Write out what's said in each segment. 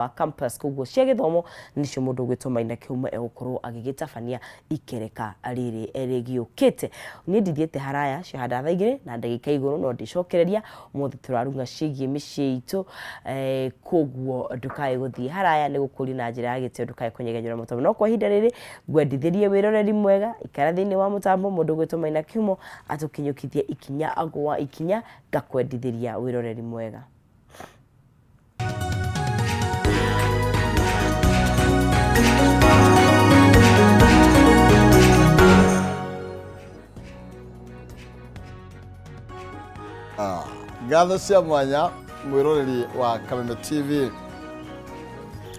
Wa campus. Koguo cia gĩthomo nĩcio mũndũ ũgwĩtwo Maina Kĩhumo egũkorwo agĩgĩtabania ikereka rĩrĩ rĩgĩũkĩte. Niĩ ndithiĩte haraya, ciahanda thaa 2 na ndagĩka igũrũ no ndĩcokereria. Ũmũthĩ tũrarung'a ciĩgiĩ mĩciĩ itũ, koguo ndũkae gũthiĩ haraya, nĩ gũkũria na njĩra ya gĩtĩo ndũkae kũnyegenyũra mũtambo. No kwa ihinda rĩrĩ ngwendithĩrie wĩroreri mwega, ikara thĩinĩ wa mũtambo, mũndũ ũgwĩtwo Maina Kĩhumo atũkinyũkithie ikinya gwa ikinya, ngakwendithĩria wĩroreri mwega. Ngatho cia mwanya mwĩroreri wa Kameme TV,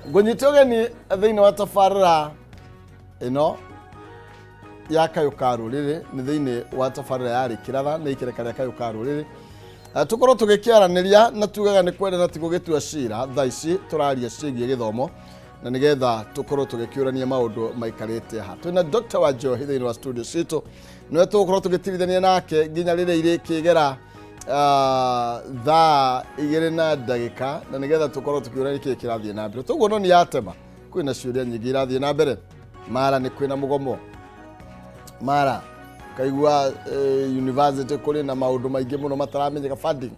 ngũnyite ũgeni thĩinĩ wa tabarĩra ĩno ya Kayũ ka Rũrĩrĩ. Nĩ thĩinĩ wa tabarĩra ya Rĩkĩratha nĩ ikereka rĩa Kayũ ka Rũrĩrĩ. Tũkorwo tũgĩkĩaranĩria na tugaga nĩ kwenda na ti gũgĩtua cira. Thaa ici tũraria ciĩgiĩ gĩthomo na nĩgetha tũkorwo tũgĩkĩũrania maũndũ maikarĩte ha. Twĩna Dr. Wanjohi thĩinĩ wa studio citũ, nĩwe tũgũkorwo tũgĩtirithania nake nginya rĩrĩa irĩkĩgera thaa 2 na ndagĩka, na nĩgetha tũkorwo tũkĩũrania kĩĩ kĩrathiĩ na mbere. Toguo no nĩ yatema kwĩna ciũria nyingĩ irathiĩ na mbere. Mara nĩ kwĩna mũgomo, mara kaigua university kũrĩ na maũndũ maingĩ mũno mataramenyeka, funding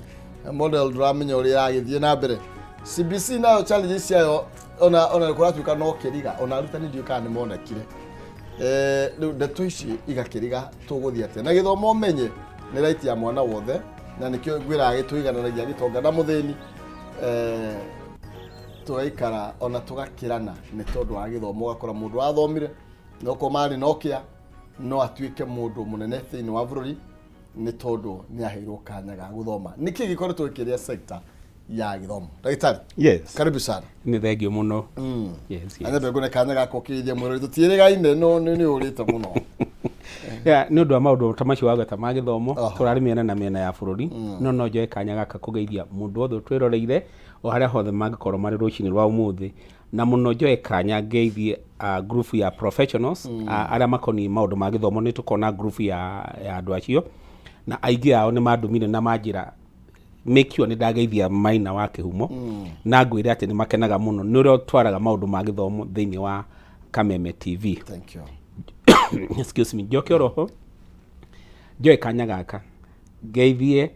model ndũramenya ũrĩa ĩragĩthiĩ na mbere. CBC nayo challenges ciayo ona kũratuĩka no kĩriga, ona arutani ndiũĩ kana nĩ monekire. Rĩu ndeto ici igakĩriga tũgũthiĩ atĩa na gĩthomo? Ũmenye nĩ right ya mwana wothe, na nĩkĩo ngwĩraga gĩtũigananagia gĩtonga na mũthĩni, tũgaikara ona tũgakĩrana nĩ tondũ wa gĩthomo. Ũgakora mũndũ wathomire nokorwo marĩ no kĩa no atuĩke mũndũ mũnene thĩinĩ wa bũrũri nĩ tondũ nĩ aheirwo kanya ga gũthoma. Nĩkĩ gĩkoretwo gĩkĩrĩa sector ya gĩthomo, ndagĩtarĩ? Yes. Karibu sana. Nĩ thengio mũno. Yes. Anyambe ngone kanya gaka ũkĩgeithia mwĩrori, tũtiĩrĩgaine no nĩ ũrĩte mũno. Yeah, nĩ ũndũ wa maũndũ ta macio wagweta ma gĩthomo, tũrarĩ mĩena na mĩena ya bũrũri, no njoe kanya gaka kũgeithia mũndũ wothe ũtwĩroreire o harĩa hothe mangĩkorwo marĩ rũcinĩ rwa ũmũthĩ, na mũno njoe kanya ngeithie group ya professionals arĩa makoniĩ maũndũ ma gĩthomo. Nĩ tũkona group ya andũ acio, na aingĩ ao nĩ mandũmire na manjĩra make sure nĩ ndageithia Maina wa Kĩhumo na ngwĩre atĩ nĩ makenaga mũno nĩ ũrĩa ũtwaraga maũndũ ma gĩthomo thĩinĩ wa Kameme TV. Thank you. Excuse me. Njoke oroho njoe kanya gaka ngeithie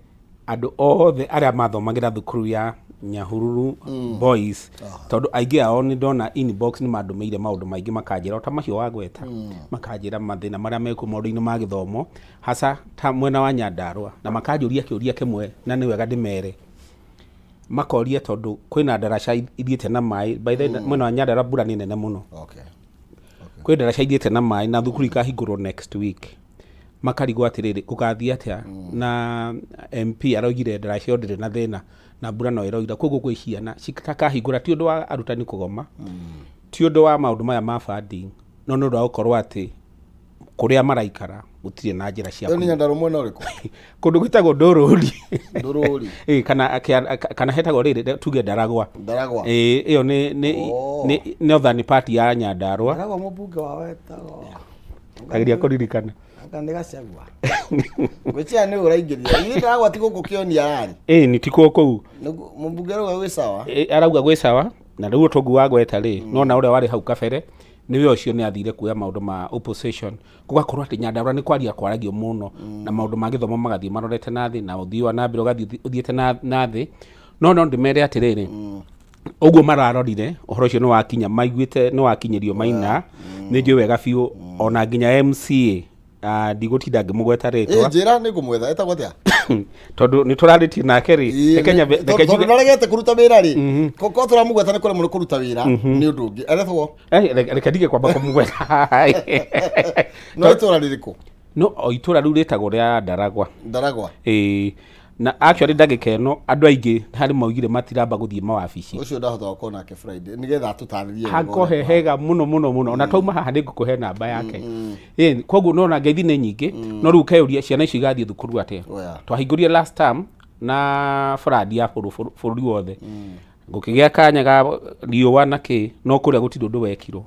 andũ othe arĩa mathomagĩra thukuru ya Nyahururu Boys, tondũ aingĩ ao nĩ ndona inbox nĩ mandũmĩire maũndũ maingĩ, makanjĩra o ta macio wagweta, makanjĩra mathĩna marĩa mekuo maũndũ-inĩ ma gĩthomo, hasa ta mwena wa Nyandarũa, na makanjũria kĩũria kĩmwe na nĩ wega ndĩmere. Makoria tondũ kwĩna ndaraca ithiĩte na maĩ. By the way, mwena wa Nyandarũa mbura nĩ nene mũno. Kwĩ ndaraca ithiĩte na maĩ na thukuru ikahingũrwo next week. Makarigwo atĩrĩrĩ, gũgathiĩ atĩa na MP araugire ndaraca ĩyo ndĩrĩ na thĩna na mbura no ĩroira, koguo gwĩ ciana citakahingũra. Ti ũndũ wa arutani kũgoma, ti ũndũ wa maũndũ maya ma funding, no nĩ ũndũ wa gũkorwo atĩ kũrĩa maraikara gũtirĩ na njĩra cia Ĩyo nĩ Nyandarũa mwena ũrĩkũ? Kũndũ gwĩtagwo Ndũrũri. Ndũrũri. Ĩĩ, kana hetagwo rĩrĩ, tuge Ndaragwa. Ndaragwa. Ĩĩ, ĩyo nĩ nĩ northern part ya Nyandarũa. Ndaragwa mũmbunge wao etagwo? Kageria kũririkana. Anga nĩ Gachagua? Gwĩcia nĩ ũraingĩria ithuĩ Ndaragwa ti gũkũ kĩoni ararĩ. Ĩĩ, nĩ tikuo kũu. Mũmbunge arauga gwĩ sawa. Ĩ, arauga gwĩ sawa, na rĩu ũtongu wa gweta rĩ, nona ũrĩa warĩ hau kabere nĩwe ũcio nĩ athire kuoya maũndũ ma opposition, gũgakorwo atĩ Nyandarũa nĩ kwaria kwaragio mũno na maũndũ ma gĩthomo magathiĩ marorete na thĩ na ũthii wa na mbere ũgathiĩ ũthiĩte na thĩ. No ndĩmere atĩrĩrĩ, ũguo mararorire ũhoro ũcio nĩ wakinya, maiguĩte nĩ wakinyĩrio Maina, nĩ njũĩ wega biũ ona nginya MCA, ndigũtinda ngĩmũgweta rĩtwa. Njĩra nĩ ngũmwetha, etagwo atĩa? Tondũ nĩ tũrarĩtie nake rĩ, reke nyambe reke tondũ njuge. Ndaregete kũruta wĩra rĩ, ko tũramũgweta nĩ kũremwo nĩ kũruta wĩra nĩ ũndũ ũngĩ aretwo. Reke ndige kwamba kũmũgweta. No itũra rĩrĩkũ? No o itũra rĩu rĩtagwo rĩa Ndaragwa. Ndaragwa. Ĩĩ, na actually ndagĩka ĩno andũ aingĩ harĩ maugire matiramba gũthiĩ mawabici. Ũcio ndahota gũkorwo nake Friday nĩgetha atũtarĩrie wega ũrĩa hakohe kũhana. Hega mũno mũno mũno, ona twauma haha nĩ ngũkũhe namba yake. Ĩĩ, koguo nona ngeithi nĩ nyingĩ, no rĩu ũkeyũria ciana icio igathiĩ thukuru atĩa? Oya. Twahingũrire last term na flood ya bũrũri wothe, gũkĩgĩa kanya ga riũa na kĩ, no kũrĩa gũtirĩ ũndũ wekirwo.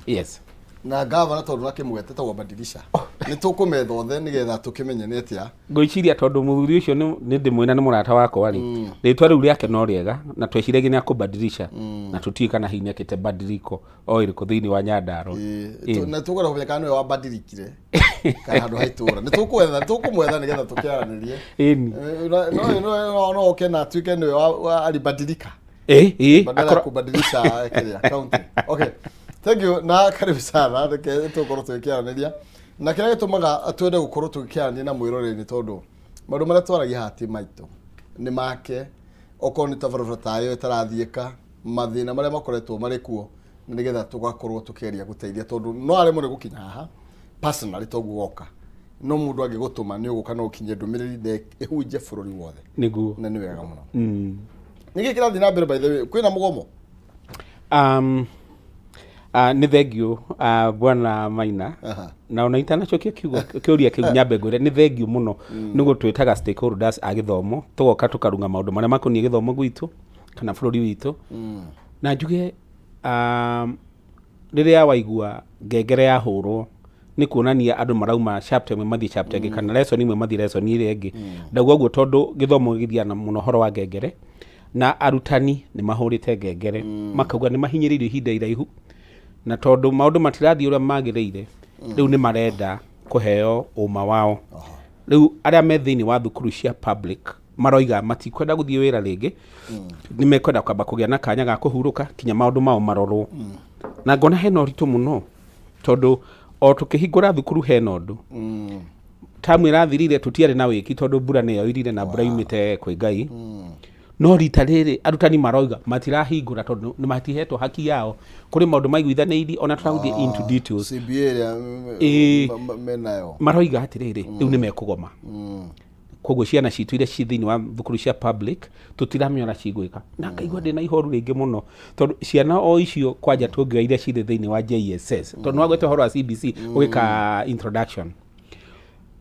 Yes. Na gavana tondũ nakĩmwete tagwo badilisha, nĩ tũkũmetha othe nĩgetha tũkĩmenye nĩ atĩa. Ngwĩciria tondũ mũthuri ũcio nĩ ndĩmwĩna nĩ mũrata wakwa rĩ, rĩtwa rĩu rĩake no rĩega na tweciragia nĩ akũbadilisha, na tũtiũĩ kana hihi nĩ ekĩte badiliko o ĩrĩkũ thĩinĩ wa Nyandarua. Na tũkwenda kũmenya kana nĩwe wabadilikire kana handũ ha itũra. Nĩ tũkwetha, tũkũmwetha nĩgetha tũkĩaranĩrie. Ĩni. No oke na atuĩke nĩwe alibadilika Ĩ badala ya kubadilisha kĩrĩa county. Okay, thank you na karibu sana. Reke tũkorwo tũgĩkĩaranĩria na kĩrĩa gĩtũmaga twende gũkorwo tũgĩkĩaranĩria na mwĩroreri nĩ tondũ maũndũ marĩa twaragia haha ti maitũ, nĩ make. Okorwo nĩ ta barabara ta ĩyo ĩtarathiĩka, mathĩna marĩa makoretwo marĩ kuo, na nĩgetha tũgakorwo tũkĩgeria gũteithia, tondũ no aremwo nĩ gũkinya haha personally toguo woka, no mũndũ angĩgũtũma nĩ ũgũka no ũkinyie ndũmĩrĩri na ĩhunje bũrũri wothe. Nĩguo. Na nĩ wega mũno. Nĩkĩ kĩrathiĩ na mbere, by the way? Kwĩna mũgomo? Nĩ thengiũ, bwana Maina. Na ona itanacokia kiugo kĩũria kĩu, nyambe ngwĩre nĩ thengiũ mũno nĩ gũtwĩtaga stakeholders a gĩthomo, tũgoka tũkarunga maũndũ marĩa makoniĩ gĩthomo gwitũ kana bũrũri witũ. Na njuge, rĩrĩa waigua ngengere yahũrwo nĩ kuonania andũ marauma chapter ĩmwe mathiĩ chapter ĩngĩ, kana lesson ĩmwe mathiĩ lesson ĩrĩa ĩngĩ. Ndauga ũguo tondũ gĩthomo gĩthiaga na mũno ũhoro wa ngengere, na arutani nĩ mahũrĩte ngengere makauga nĩ mahinyĩrĩirio ihinda iraihu, na tondũ maũndũ matirathiĩ ũrĩa magĩrĩire, rĩu nĩ marenda kũheo ũma wao. Rĩu arĩa me thĩinĩ wa thukuru cia public maroiga matikwenda gũthiĩ wĩra rĩngĩ, nĩ mekwenda kwamba kũgĩa na kanya ga kũhurũka kinya maũndũ mao marorwo. Na ngona hena ũritũ mũno tondũ o tũkĩhingũra thukuru hena ũndũ tamu ĩrathirire, tũtiarĩ na wĩki tondũ mbura nĩ yoirire na mbura yumĩte kwĩ Ngai. No rita rĩrĩ arutani maroiga matirahingũra tondũ nĩ matihetwo haki yao. Kũrĩ maũndũ maiguithanĩirie, ona tũragũthiĩ into details. CBA ĩrĩa menayo. Maroiga atĩrĩrĩ, rĩu nĩ mekũgoma. Koguo ciana citũ iria ci thĩinĩ wa thukuru cia public tũtiramenya ũrĩa cigwĩka, na ngaigua ndĩna ihoru rĩngĩ mũno tondũ ciana o icio kwanja tũngĩoya iria cirĩ thĩinĩ wa JSS, tondũ nĩ wagweta ũhoro wa CBC ũgĩka introduction.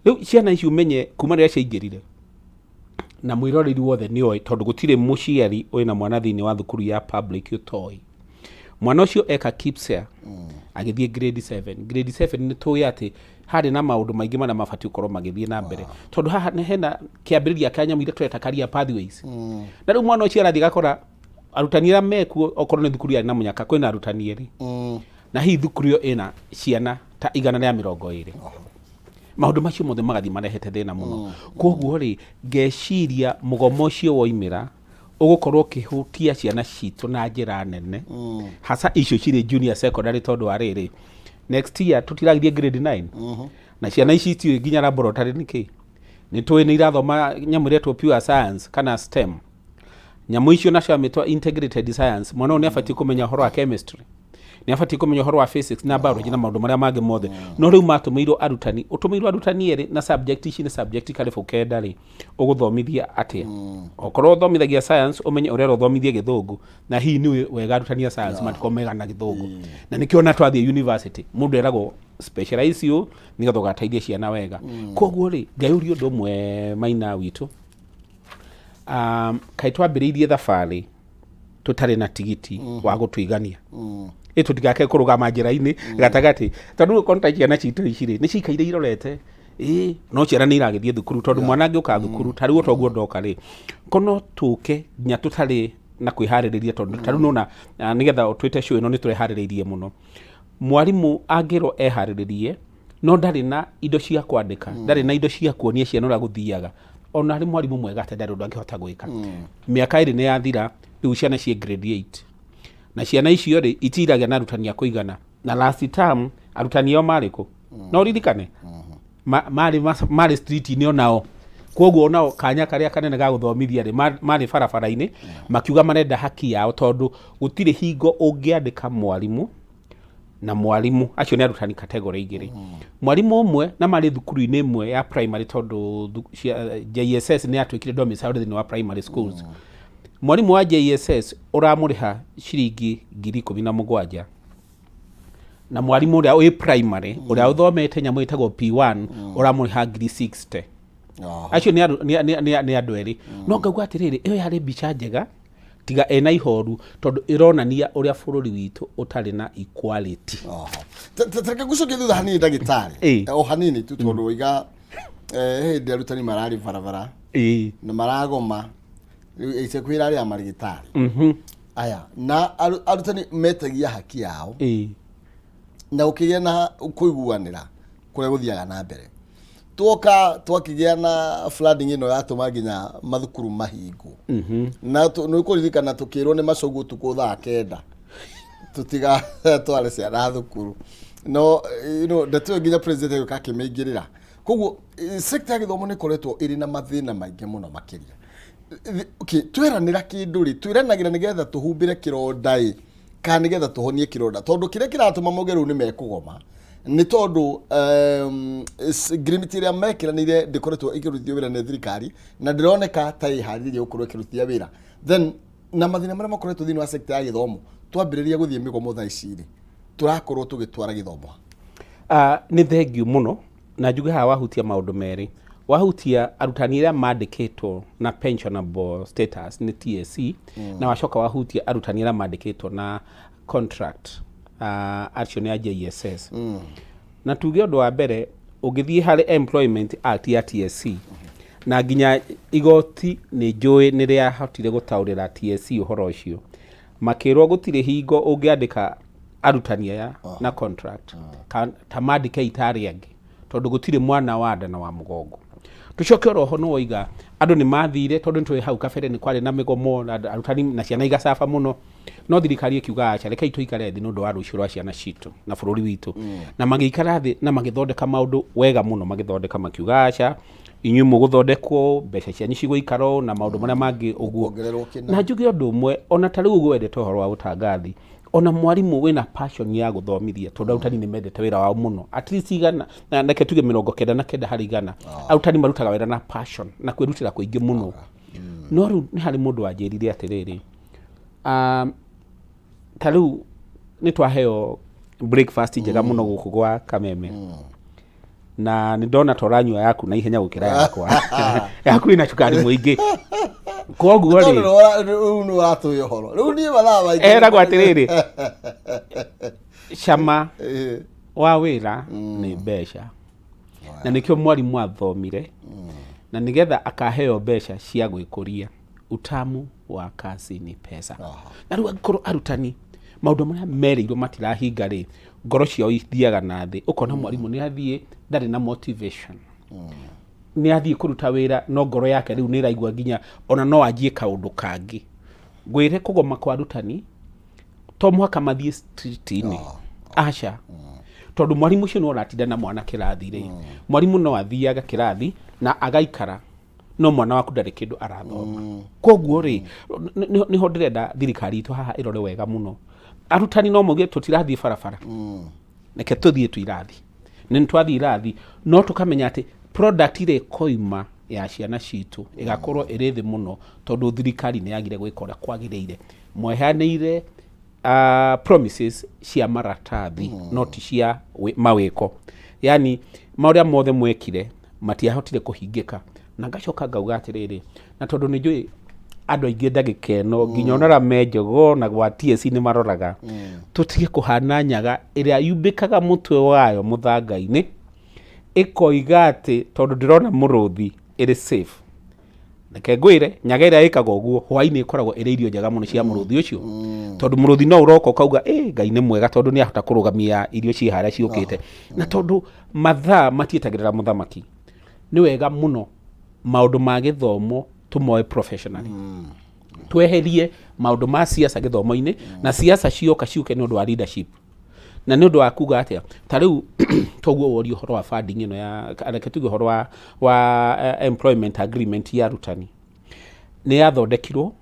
Rĩu ciana ici ũmenye kuma rĩrĩa ciaingĩrire, na mwĩroreri wothe nĩ oĩ, tondũ gũtirĩ mũciari wĩna mwana thĩinĩ wa thukuru ya public ũtoĩ mwana ũcio eka KPSEA agĩthiĩ grade 7. Grade 7 nĩ tũĩ atĩ harĩ na maũndũ maingĩ marĩa mabatiĩ gũkorwo magĩthiĩ na mbere, tondũ haha hena kĩambĩrĩria kĩa nyamũ iria tũreta career pathways. Na rĩu mwana ũcio arathiĩ gakora arutani arĩa mekuo, okorwo nĩ thukuru yarĩ na mũnyaka kwĩna arutani erĩ, na hihi thukuru ĩyo ĩna ciana ta 120, maũndũ macio mothe magathiĩ marehete thĩna mũno. Koguo rĩ, ngeciria mũgomo ũcio woimĩra ũgũkorwo ũkĩhutia ciana citũ na njĩra nene, hasa icio cirĩ junior secondary, tondũ wa rĩrĩ, next year tũtiragithie grade 9, na ciana ici itiũĩ nginya laboratory nĩ kĩ. Nĩ tũĩ nĩ irathoma nyamũ ĩretwo pure science kana STEM, nyamũ icio nacio amĩtwa integrated science. Mwana ũyũ nĩ abatiĩ kũmenya ũhoro wa chemistry, nĩ abatiĩ kũmenya ũhoro wa physics na biology na maũndũ marĩa mangĩ mothe. No rĩu matũmĩirwo arutani, ũtũmĩirwo arutani erĩ na subject ici nĩ subject karibu 9 rĩ, ũgũthomithia atĩa? Okorwo ũthomithagia science, ũmenye ũrera ũthomithie gĩthũngũ, na hihi nĩ wega arutani a science matikorwo mega na gĩthũngũ. Na nĩkĩo ona twathiĩ university mũndũ eragwo specialize ũũ nĩgetha ũgateithia ciana wega. Koguo rĩ, ngayũria ũndũ ũmwe, Maina witũ, kaĩ twambĩrĩirie thabarĩ tũtarĩ na tigiti wa gũtũigania ĩ tũtigake kũrũgama njĩra-inĩ gatagatĩ, tondũ rĩu okorwo ta ciana citũ ici rĩ, nĩ cikaire irorete ĩ, no ciana nĩ iragĩthiĩ thukuru, tondũ mwana angĩũka thukuru ta rĩu otoguo ndoka rĩ, ko no tũke nginya tũtarĩ na kwĩharĩrĩria, tondũ ta rĩu nona nĩgetha twĩte show ĩno nĩ tũreharĩrĩirie mũno. Mwarimũ angĩrwo eharĩrĩrie no ndarĩ na indo cia kwandĩka, ndarĩ na indo cia kuonia ciana ũrĩa gũthiaga, ona arĩ mwarimũ mwega atĩa, ndarĩ ũndũ angĩhota gwĩka. Mĩaka 2 nĩ yathira, rĩu ciana ciĩ grade 8, na ciana icio rĩ itiragĩa na arutani a kũigana. Na last term arutani ao marĩ kũ? No ũririkane marĩ street-inĩ onao. Koguo onao kanya karĩa kanene ga gũthomithia rĩ, marĩ barabara-inĩ makiuga marenda haki yao, tondũ gũtirĩ hingo ũngĩandĩka mwarimũ na mwarimũ. Acio nĩ arutani category igĩrĩ, mwarimũ ũmwe na marĩ thukuru-inĩ ĩmwe ya primary, tondũ JSS nĩ yatuĩkire domiciled thĩinĩ wa primary schools. Mwarimũ wa JSS ũramũrĩha ciringi 17,000, na mwarimũ ũrĩa wĩ primary ũrĩa ũthomete nyamũ ĩtagwo P1 ũramũrĩha 60,000. Acio nĩ andũ erĩ. No ngauga atĩrĩrĩ, ĩyo yarĩ mbica njega. Tiga ĩna ihoru tondũ ĩronania ũrĩa bũrũri witũ ũtarĩ na equality. Oho. Reke ngũcokie thutha hanini ndagĩtarĩ. O hanini tu tondũ waiga hĩndĩ arutani mararĩ barabara na maragoma rĩu ica ikuhĩ ĩrarĩ ya marĩgĩtarĩ aya na arutani metagia haki yao na gũkĩgĩa na kũiguanĩra kũrĩa gũthiaga na mbere. Twoka twakĩgĩa na flooding ĩno yatũma nginya mathukuru mahingwo na nĩ ũkũririkana tũkĩrwo nĩ macogu ũtukũ thaa 9 tũtigatware ciana thukuru no ndeto ĩyo nginya president agĩũka akĩmĩingĩrĩra. Koguo sector ya gĩthomo nĩ ĩkoretwo ĩrĩ na mathĩna maingĩ mũno makĩria. Okay, tweranĩra kĩndũ rĩ, twĩranagĩra nĩgetha tũhumbĩre kĩronda ĩ kana nĩgetha tũhonie kĩronda? Tondũ kĩrĩa kĩratũma mauge rĩu nĩ mekũgoma nĩ tondũ ngirimiti ĩrĩa mekĩranĩire ndĩkoretwo ĩkĩrutithio wĩra nĩ thirikari na ndĩroneka ta ĩharĩrĩirie gũkorwo ĩkĩrutithia wĩra. Then na mathĩna marĩa makoretwo thĩinĩ wa sector ya gĩthomo, twambĩrĩria gũthiĩ mĩgomo thaa ici rĩ, tũrakorwo tũgĩtwara gĩthomo? Nĩ thengiũ mũno na njuge haha wahutia maũndũ merĩ. Wahutia arutani arĩa mandĩkĩtwo na pensionable status nĩ TSC, na wacoka wahutia arutani arĩa mandĩkĩtwo na contract, acio nĩ a JSS. Na tuge ũndũ wa mbere, ũngĩthiĩ harĩ Employment Act ya TSC, na nginya igoti nĩ njũĩ nĩ rĩahotire gũtaũrĩra TSC ũhoro ũcio, makĩrwo gũtirĩ hingo ũngĩandĩka arutani aya na contract ta mandĩke itarĩ angĩ, tondũ gũtirĩ mwana wa nda na wa mũgongo. Tũcoke oro ho nĩ woiga andũ nĩ mathire, tondũ nĩ tũĩ hau kabere nĩ kwarĩ na mĩgomo na arutani na ciana igacaba mũno, no thirikari ĩkiuga aca, rekei tũikare thĩ nĩ ũndũ wa rũciũ rwa ciana citũ na bũrũri witũ. Na magĩikara thĩ na magĩthondeka maũndũ wega mũno, magĩthondeka makiuga aca, inyuĩ mũgũthondekwo, mbeca cianyu cigũikara ũũ na maũndũ marĩa mangĩ ũguo. Kuongererwo kĩna. Na njuge ũndũ ũmwe, ona ta rĩu ũguo wendete ũhoro wa ũtangathi, ona mwarimũ wĩna passion ya gũthomithia, tondũ arutani nĩ mendete wĩra wao mũno, at least 100 na reke tuge 99%, arutani marutaga wĩra na passion na kwĩrutĩra kũingĩ mũno. No rĩu nĩ harĩ mũndũ wanjĩrire atĩrĩrĩ, ta rĩu nĩ twaheo breakfast njega mũno gũkũ gwa Kameme, na nĩ ndona ta ũranyua yaku na ihenya gũkĩra yakwa, yaku ĩna cukari mũingĩ, koguo rĩ Tondũ rĩu nĩ ũratũhe ũhoro rĩu niĩ mathaa maingĩ eragwo atĩrĩrĩ, cama wa wĩra nĩ mbeca, na nĩkĩo mwarimũ athomire na nĩgetha akaheo mbeca cia gwĩkũria. Utamu wa kazi ni pesa. Na rĩu angĩkorwo arutani maũndũ marĩa merĩirwo matirahinga rĩ, ngoro ciao ithiaga na thĩ. Ũkona mwarimũ nĩ athiĩ ndarĩ na motivation, nĩ athiĩ kũruta wĩra no ngoro yake rĩu nĩ ĩraigua nginya ona no anjie kaũndũ kangĩ. Ngwĩre kũgoma kwa arutani to mũhaka mathiĩ street-inĩ, aca, tondũ mwarimũ ũcio no ũratinda na mwana kĩrathi rĩ, mwarimũ no athiaga kĩrathi na agaikara no mwana waku ndarĩ kĩndũ arathoma. Koguo rĩ, nĩho ndĩrenda thirikari itũ haha ĩrore wega mũno. Arutani no mauge tũtirathiĩ barabara, reke tũthiĩ tu irathi, na nĩ twathiĩ irathi no tũkamenya atĩ product ĩrĩa ĩkoima ya ciana citũ ĩgakorwo ĩrĩ thĩ mũno, tondũ thirikari nĩ yagire gwĩka ũrĩa kwagĩrĩire. Mwehanĩire promises cia maratathi no ti cia mawĩko, yani marĩa mothe mwekire matiahotire kũhingĩka. Na ngacoka ngauga atĩrĩrĩ, na tondũ nĩ njũĩ andũ aingĩ ndagĩka ĩno nginya ona arĩa me njogoo na gwa TSC nĩ maroraga, tũtige kũhana nyaga ĩrĩa yumbĩkaga mũtwe wayo mũthanga-inĩ ĩkoiga atĩ tondũ ndĩrona mũrũthi ĩrĩ safe. Reke ngwĩre, nyaga ĩrĩa ĩkaga ũguo hwainĩ ĩkoragwo ĩrĩ irio njega mũno cia mũrũthi ũcio, tondũ mũrũthi no ũroka ũkauga ĩ Ngai nĩ mwega tondũ nĩ ahota kũrũgamia irio ciĩ harĩa ciũkĩte. Na tondũ mathaa matietagĩrĩra mũthamaki, nĩ wega mũno maũndũ ma gĩthomo tũmoe professionally, tweherie maũndũ ma siasa gĩthomo-inĩ, na siasa cioka ciũke nĩ ũndũ wa leadership na nĩ ũndũ wa kuga atĩa. Ta rĩu toguo woria ũhoro wa funding ĩno ya, reke tuge ũhoro wa employment agreement ya arutani nĩ yathondekirwo,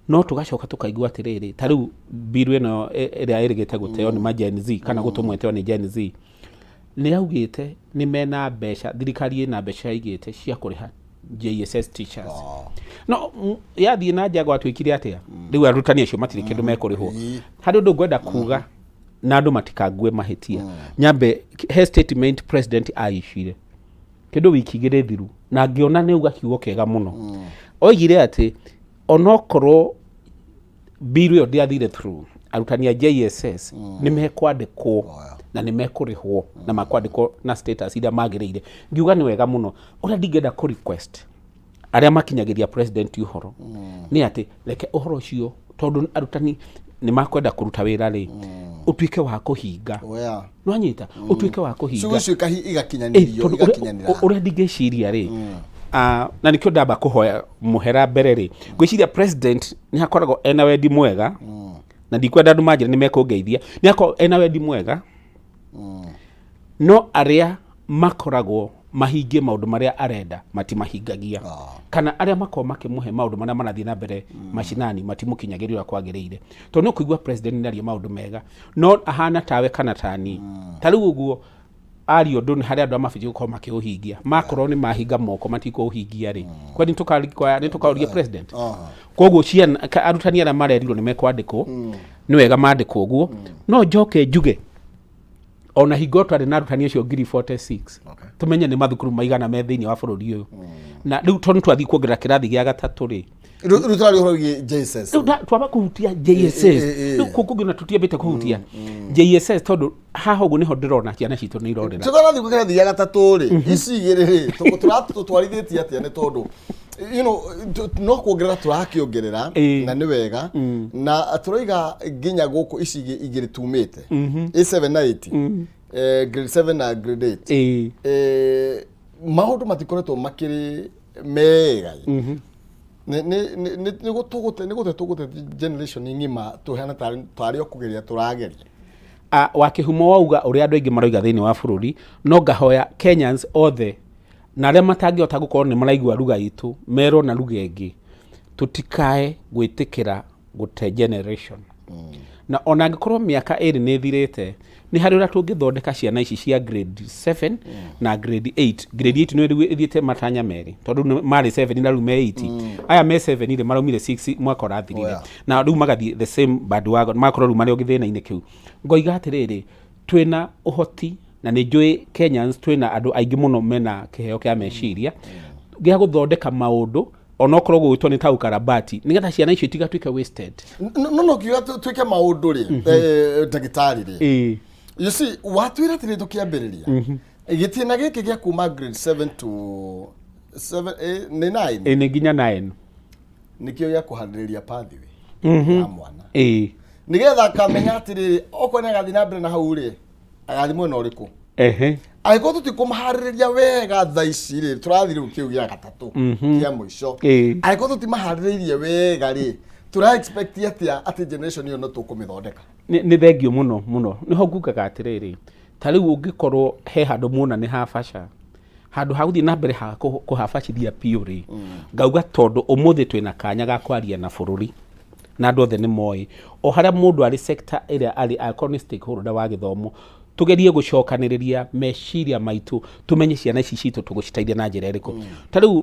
no tũgacoka tũkaigua atĩrĩrĩ, ta rĩu mbiru ĩno ĩrĩa ĩrĩgĩte gũteo nĩ ma Gen Z kana gũtũmwo ĩteo nĩ Gen Z, nĩ yaugĩte nĩ mena mbeca, thirikari ĩna mbeca yaigĩte cia kũrĩha JSS teachers, no yathiĩ na nja gwatuĩkire atĩa? Rĩu arutani acio matirĩ kĩndũ mekũrĩhwo. Harĩ ũndũ ngwenda kuga na andũ matikangue mahĩtia, nyambe he statement president aicire kĩndũ wiki 2 thiru, na ngĩona nĩ auga kiugo kĩega mũno. Oigire atĩ onokorwo Bill ĩyo ndĩathire through, arutani a JSS nĩ mekwandĩkwo na nĩ mekũrĩhwo na makwandĩkwo na status iria magĩrĩire. Ngiuga nĩ wega mũno. Ũrĩa ndingĩenda kũ request arĩa makinyagĩria president ũhoro nĩ atĩ reke ũhoro ũcio, tondũ arutani nĩ makwenda kũruta wĩra rĩ, ũtuĩke wa kũhinga. Oya. Nwanyita, ũtuĩke wa kũhinga. Ciugo icio Eh, igakinyanĩrio tondũ igakinyanĩra. Ũrĩa ndingĩciria rĩ, na nĩkĩo ndamba kũhoya mũhera mbere rĩ, ngwĩciria president nĩ akoragwo ena wendi mwega, na ndikwenda andũ manjĩre nĩ mekũngeithia, nĩ akoragwo ena wendi mwega, no arĩa makoragwo mahingie maũndũ marĩa arenda matimahingagia, kana arĩa makoragwo makĩmũhe maũndũ marĩa marathiĩ na mbere macinani matimũkinyagĩria ũrĩa kwagĩrĩire, tondũ nĩ ũkũigua president nĩ aria maũndũ mega no ahana tawe kana tani. Ta rĩu ũguo aria ũndũ, nĩ harĩ andũ arĩa mabatiĩ gũkorwo makĩũhingia, makorwo nĩ mahinga moko matikũũhingia rĩ, kwani nĩ tũkaũria president? Koguo ciana arutani arĩa marerirwo nĩ mekwandĩkwo, nĩ wega mandĩkwo ũguo. No njoke njuge ona hingo twarĩ na arutani acio 46,000, tũmenye nĩ mathukuru maigana me thĩinĩ wa bũrũri ũyũ, na rĩu tondũ twathiĩ kuongerera kĩrathi gĩa gatatũ rĩ. Rĩu tũraria ũhoro wĩgiĩ JSS. Rĩu twamba kũhutia JSS. Rĩu kũu kũngĩ ona tũtiambĩte kũhutia JSS, tondũ haha ũguo nĩho ndĩrona ciana citũ nĩ irorĩra. Tũtanathiĩ kĩrathi gĩa gatatũ rĩ, ici igĩrĩ rĩ, tũtwarithĩtie atĩa? Nĩ tondũ no kuongerera tũrakĩongerera, na nĩ wega, na tũroiga nginya gũkũ ici igĩrĩ tumĩte, A7 na 8, grade 7 na grade 8, maũndũ matikoretwo makĩrĩ mega. Nĩ gũtũgũte nĩ gũte tũgũte generation ng'ima, tũhana tarĩ o kũgeria tũrageria. Ah, wa kĩhumo wauga ũrĩa andũ aingĩ maroiga thĩinĩ wa bũrũri, no ngahoya Kenyans othe na arĩa matangĩhota gũkorwo nĩ maraigua lugha itũ merwo na lugha ĩngĩ, tũtikae gwĩtĩkĩra gũte generation. Na ona angĩkorwo mĩaka 2 nĩ ĩthirĩte, nĩ harĩ ũrĩa tũngĩthondeka ciana ici cia grade 7 na grade 8. Grade 8 nĩ rĩu ĩthiĩte matanya merĩ, tondũ marĩ 7 na rĩu me 8. Aya me 7 rĩ, maraumire 6 mwaka ũrathirire, na rĩu magathiĩ the same bandwagon, magakorwo rĩu marĩ o gĩthĩna-inĩ kĩu. Ngoiga atĩrĩrĩ, twĩna ũhoti na nĩ njũĩ Kenyans twĩna andũ aingĩ mũno mena kĩheo kĩa meciria gĩa gũthondeka maũndũ, onokorwo gũgwĩtwo nĩ ta ukarabati, nĩgetha ciana icio itigatuĩke wasted. No kiuga twĩke maũndũ rĩ, ndagĩtarĩ rĩ, you see, watwĩra atĩrĩ tũkĩambĩrĩria gĩtĩna gĩkĩ gĩa kuma grade 7 to 7, nĩ 9. Ĩ, nĩ nginya 9. Nĩkĩo gĩa kũharĩrĩria pathway ya mwana, nĩgetha akamenya atĩrĩrĩ, okorwo nĩ agathiĩ na mbere na hau rĩ, agathiĩ mwena ũrĩkũ. Angĩkorwo tũtikũmaharĩrĩria wega thaa ici rĩ, tũrathiĩ rĩu kĩu gĩa gatatũ kĩa mũico, angĩkorwo tũtimaharĩrĩirie wega rĩ, tũra expect atĩa atĩ generation ĩyo no tũkũmĩthondeka? Nĩ thengio mũno mũno. Nĩho ngugaga atĩrĩrĩ, ta rĩu ũngĩkorwo he handũ muona nĩ habaca, handũ ha gũthiĩ na mbere ha kũhabacithia biũ rĩ, ngauga tondũ ũmũthĩ twĩna kanya ga kwaria na bũrũri na andũ othe nĩ moĩ o harĩa mũndũ arĩ, sector ĩrĩa arĩ, angĩkorwo nĩ stakeholder wa gĩthomo, tugerie gũcokanĩrĩria meciria maitũ, tumenye ciana ici citũ tũgũciteithia na njĩra ĩrĩkũ. Ta rĩu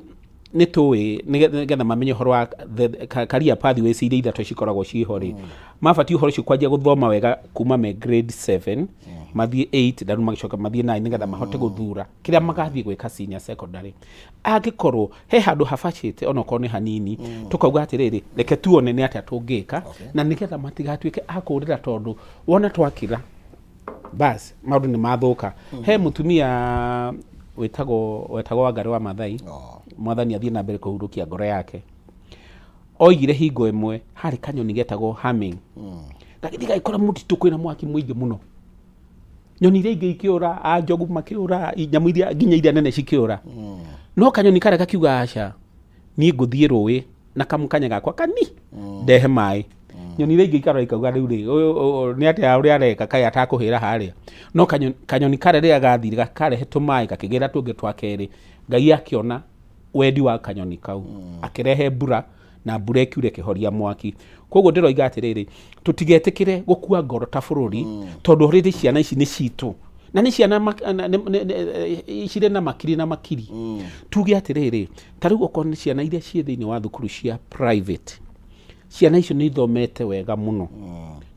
nĩ tũĩ nĩgetha mamenye ũhoro wa career pathways iria ithatũ cikoragwo ciĩho rĩ, mabatiĩ ũhoro ũcio kwanjia gũthoma wega kuma me grade 7, mathiĩ 8, na rĩu magĩcoka mathiĩ 9, nĩgetha mahote gũthura kĩrĩa magathiĩ gwĩka senior secondary. Angĩkorwo he handũ habacĩte onokorwo nĩ hanini, tũkauga atĩrĩrĩ, reke tuone nĩ atĩa tũngĩka, na nĩgetha matigatuĩke a kũrĩra, tondũ wona twakĩra bas maũndũ nĩ mathũka. He mũtumia wetagwo Wangarĩ wa Mathai, mwathani athiĩ na mbere kũhurũkia ngoro yake, oigire hingo ĩmwe harĩ kanyoni getagwo humming, gagĩthiĩ gagĩkora mũtitũ kwĩna mwaki mũingĩ mũno, nyoni iria ingĩ ikĩũra, a njogu makĩũra, nyamũ iria nginya iria nene cikĩũra, no kanyoni karĩa gakiuga, "Aca, niĩ ngũthiĩ rũĩ na kamũkanya gakwa kani ndehe maĩ." Nyoni iria ingĩ ikarora ikauga, "Rĩu rĩ, ũyũ nĩ atĩa ũrĩa areka, kaĩ atakũhĩra harĩa?" No kanyoni karĩa rĩrĩa gathire karehe tũmaĩ, gakĩgĩra tũngĩ twa kerĩ. Ngai akĩona wendi wa kanyoni kau, akĩrehe mbura, na mbura ĩkiura ĩkĩhoria mwaki. Koguo ndĩroiga atĩrĩrĩ, tũtigetĩkĩre gũkua ngoro ta bũrũri, tondũ rĩrĩ ciana ici nĩ citũ na nĩ ciana cirĩ na makiri na makiri. Tuge atĩrĩrĩ, ta rĩu okorwo nĩ ciana iria ciĩ thĩinĩ wa thukuru cia private, ciana icio nĩ ithomete wega mũno,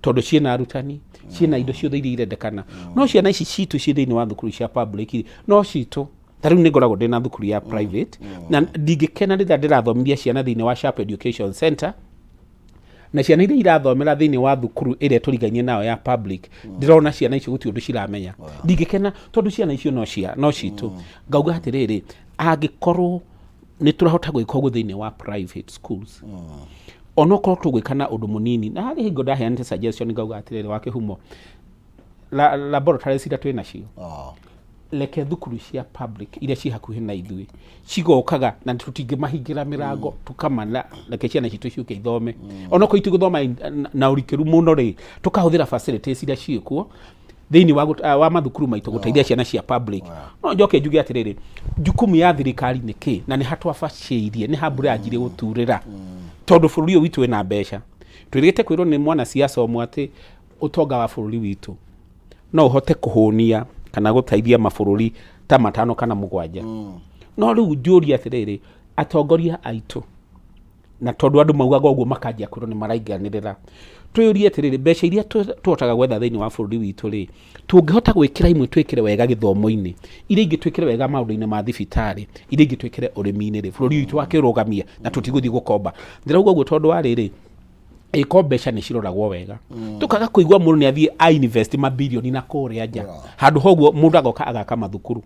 tondũ ciĩna arutani, ciĩna indo ciothe iria irendekana. No ciana ici citũ ciĩ thĩinĩ wa thukuru cia public rĩ, no citũ, ta rĩu nĩ ngoragwo ndĩ na thukuru ya private, na ndingĩkena rĩrĩa ndĩrathomithia ciana thĩinĩ wa Sharp Education Center. Na ciana iria irathomera thĩinĩ wa thukuru ĩrĩa tũrigainie nayo ya public, ndĩrona ciana icio gũtirĩ ũndũ ciramenya. Ndingĩkena tondũ ciana icio no cia no citũ. Ngauga atĩrĩrĩ, angĩkorwo nĩ tũrahota gwĩka ũguo thĩinĩ wa private schools, onokorwo tũgwĩka na ũndũ mũnini, na harĩ hingo ndaheanĩte suggestion ngauga atĩrĩrĩ, wa kĩhumo laboratories iria twĩ nacio, reke thukuru cia public iria ciĩ hakuhĩ na ithuĩ cigokaga na tũtingĩmahingĩra mĩrango, tũkamana reke ciana citũ ciũke ithome, onokorwo itigũthoma na ũrikĩru mũno rĩ, tũkahũthĩra facilities iria ciĩkuo thĩinĩ wa mathukuru maitũ gũteithia ciana cia public. No njoke njuge atĩrĩrĩ, jukumu ya thirikari nĩ kĩ na nĩ hatwabacĩirie nĩ ha mbura yanjirie gũturĩra, tondũ bũrũri ũyũ witũ wĩna mbeca. Twĩrĩgĩte kwĩrwo nĩ mwanasiasa ũmwe atĩ ũtonga wa bũrũri witũ no ũhote kũhũnia kana gũteithia mabũrũri ta 5 kana 7. No rĩu njũria atĩrĩrĩ, atongoria aitũ, na tondũ andũ maugaga ũguo makanjia kwĩrwo nĩ marainganĩrĩra, twĩyũrie atĩrĩrĩ, mbeca iria tũhotaga gwetha thĩinĩ wa bũrũri witũ rĩ, tũngĩhota gwĩkĩra imwe twĩkĩre wega gĩthomo-inĩ, iria ingĩ twĩkĩre wega maũndũ-inĩ ma thibitarĩ, iria ingĩ twĩkĩre ũrĩmi-inĩ rĩ, bũrũri witũ wakĩrũgamia na tũtigũthiĩ gũkomba. Ndĩrauga ũguo tondũ wa rĩrĩ, ĩko mbeca nĩ ciroragwo wega, tũkaga kũigua mũndũ nĩ athiĩ a invest mabirioni na kũrĩa nja. Handũ ha ũguo mũndũ agoka agaka mathukuru,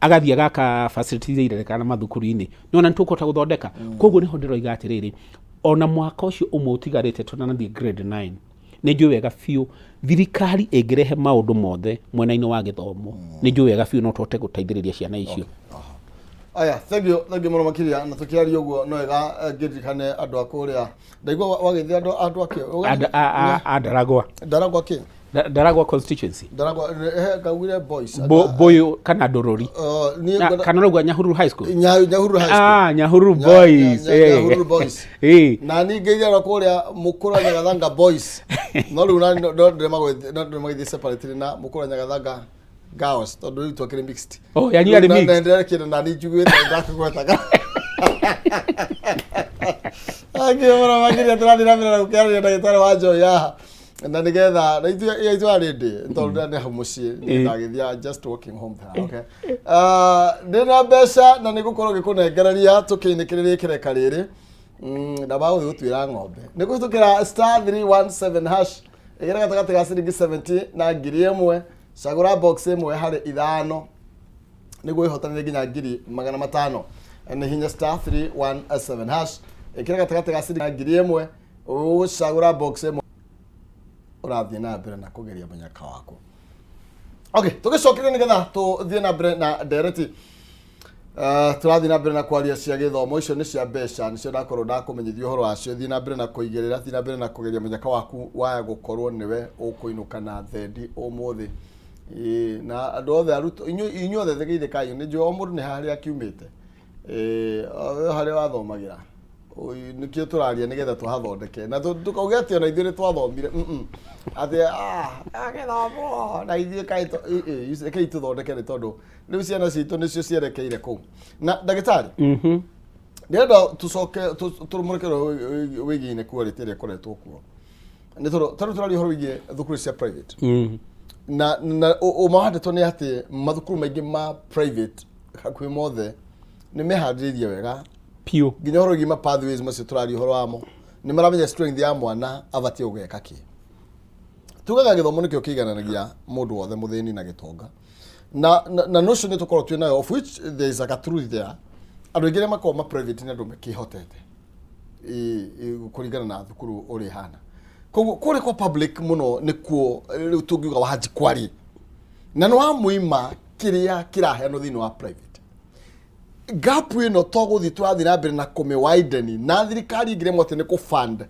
agathiĩ agaka facilities iria irerekana mathukuru-inĩ, nĩwona nĩ tũkũhota gũthondeka. Koguo nĩho ndĩroiga atĩrĩrĩ, ona mwaka ũcio ũmwe ũtigarĩte tũtanathiĩ grade 9, nĩ njũĩ wega biũ thirikari ĩngĩrehe maũndũ mothe mwena-inĩ wa gĩthomo, nĩ njũĩ wega biũ no tũhote gũteithĩrĩria ciana icio. Aya, thank you, thank you mũno makĩria. Na tũkĩaria ũguo no wega ngĩririkane andũ a kũrĩa ndaigua wagĩthia andũ akĩ A Ndaragwa. Ndaragwa kĩ? Ndaragwa constituency. Ndaragwa ngaugire boys. Boyo kana Ndorori? Niĩ Kana ũrauga Nyahururu High School? Nyahururu High School. Ah, Nyahururu Boys. Nyahururu Boys. Na ningĩ irerwo kũrĩa Mũkũra Nyagathanga Boys, no rĩu nani no ndĩremagĩthiĩ separately na Mũkũra Nyagathanga Girls, tondũ rĩu twakĩrĩ mixed. Oh, yanyu yarĩ mixed. Na ndĩrekĩra na nĩ njiguĩte ndakũgwetaga. Thank you mũno makĩria. Tũrathiĩ na mbere na gũkĩarĩria ndagĩtarĩ wa njohi haha na nĩgetha na ithuĩ ithuĩ arĩndĩ tondũ nĩ hau mũciĩ ndagĩthia, just walking home there. Okay. Ah, ndĩ na mbeca na nĩ ngũkorwo ngĩkũnengereria tũkĩinĩkĩrĩria ikereka rĩrĩ. Ndamba gũthiĩ gũtuĩra ng'ombe nĩ kũhĩtũkĩra *317#, ĩgĩra gatagatĩ ga ciringi 70 na 1000, cagũra box ĩmwe harĩ ithano nĩguo ĩhotanĩre nginya 500,000. Nĩ hinya *317#, ĩkĩra gatagatĩ ga ciringi 1000, ũcagũra box ĩmwe, ũrathiĩ na mbere na kũgeria mũnyaka waku. Okay, tũgĩcokeria nĩgetha tũthiĩ na mbere na ndereti. Tũrathiĩ na mbere na kwaria cia gĩthomo, icio nĩ cia mbeca, nĩcio ndakorwo ndakũmenyithia ũhoro wacio. Thiĩ na mbere na kũigĩrĩra, thiĩ na mbere na kũgeria mũnyaka waku waya gũkorwo nĩwe ũkũinũka na thendi ũmũthĩ. Ĩĩ, na andũ othe arutwo inyuĩ othe geithĩkai, nĩ njũĩ o mũndũ nĩ harĩa akiumĩte. Ĩĩ, o harĩa wathomagĩra. Ũi, nĩkĩo tũraria nĩgetha tũhathondeke na tũkauge atĩ ona ithuĩ nĩ twathomire. Atĩ gĩthomo na ithuĩ kaĩ ĩ, ĩ, rekei tũthondeke, nĩ tondũ rĩu ciana citũ nĩcio cierekeire kũu. Na ndagĩtarĩ, ndĩrenda tũcoke tũrũmũrĩke wĩgiĩ inequality ĩrĩa ĩkoretwo kuo, nĩ tondũ tarĩu tũraria ũhoro wĩgiĩ thukuru cia private na ũma wa ndeto nĩ atĩ mathukuru maingĩ ma private hakuhĩ mothe nĩ meharĩrĩirie wega Piũ. Nginya ũhoro wĩgiĩ ma pathways macio tũraria ũhoro wamo, nĩ maramenya strength ya mwana abatiĩ gũgeka kĩ. Tugaga gĩthomo nĩkĩo kĩigananagia mũndũ wothe, mũthĩni na gĩtonga, na notion nĩ tũkorwo twĩ nayo, of which there is like a truth there. Andũ aingĩ arĩa makoragwo ma private nĩ andũ mekĩhotete kũringana na thukuru ũrĩa ĩhana. Koguo kũrĩa kwa public mũno nĩkuo rĩu tũngiuga wanji kwari na nĩ wamũima kĩrĩa kĩraheanwo thĩinĩ wa private. Gap ĩno to gũthiĩ tũrathiĩ na mbere na kũmĩ widen, na thirikari ĩngĩremwo atĩ nĩ kũ fund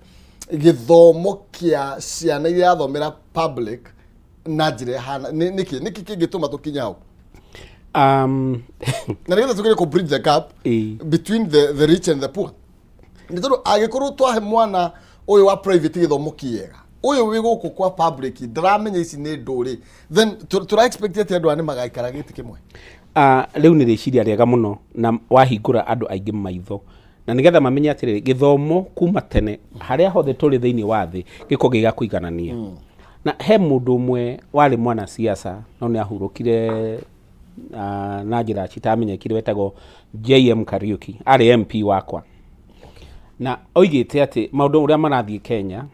gĩthomo kĩa ciana iria irathomera public na njĩra ĩhana nĩkĩ kĩngĩtũma tũkinye hau na nĩgetha tũgerie kũ bridge the gap between the rich and the poor? Nĩ tondũ angĩkorwo twahe mwana ũyũ wa private gĩthomo kĩega, ũyũ wĩ gũkũ kwa public ndaramenya ici nĩ ndũrĩ, then tũra expect atĩ andũ aya nĩ magaikara gĩtĩ kĩmwe? Ah, rĩu nĩ rĩciria rĩega mũno na wahingũra andũ aingĩ maitho na nĩgetha mamenye atĩrĩrĩ, gĩthomo kuma tene harĩa hothe tũrĩ thĩinĩ wa thĩ gĩkoragwo gĩ gĩa kũiganania. Na he mũndũ ũmwe warĩ mwanasiasa no nĩ ahurũkire na njĩra citamenyekire, wetagwo JM Kariuki, arĩ MP wakwa. Na oigĩte atĩ maũndũ ũrĩa marathiĩ Kenya,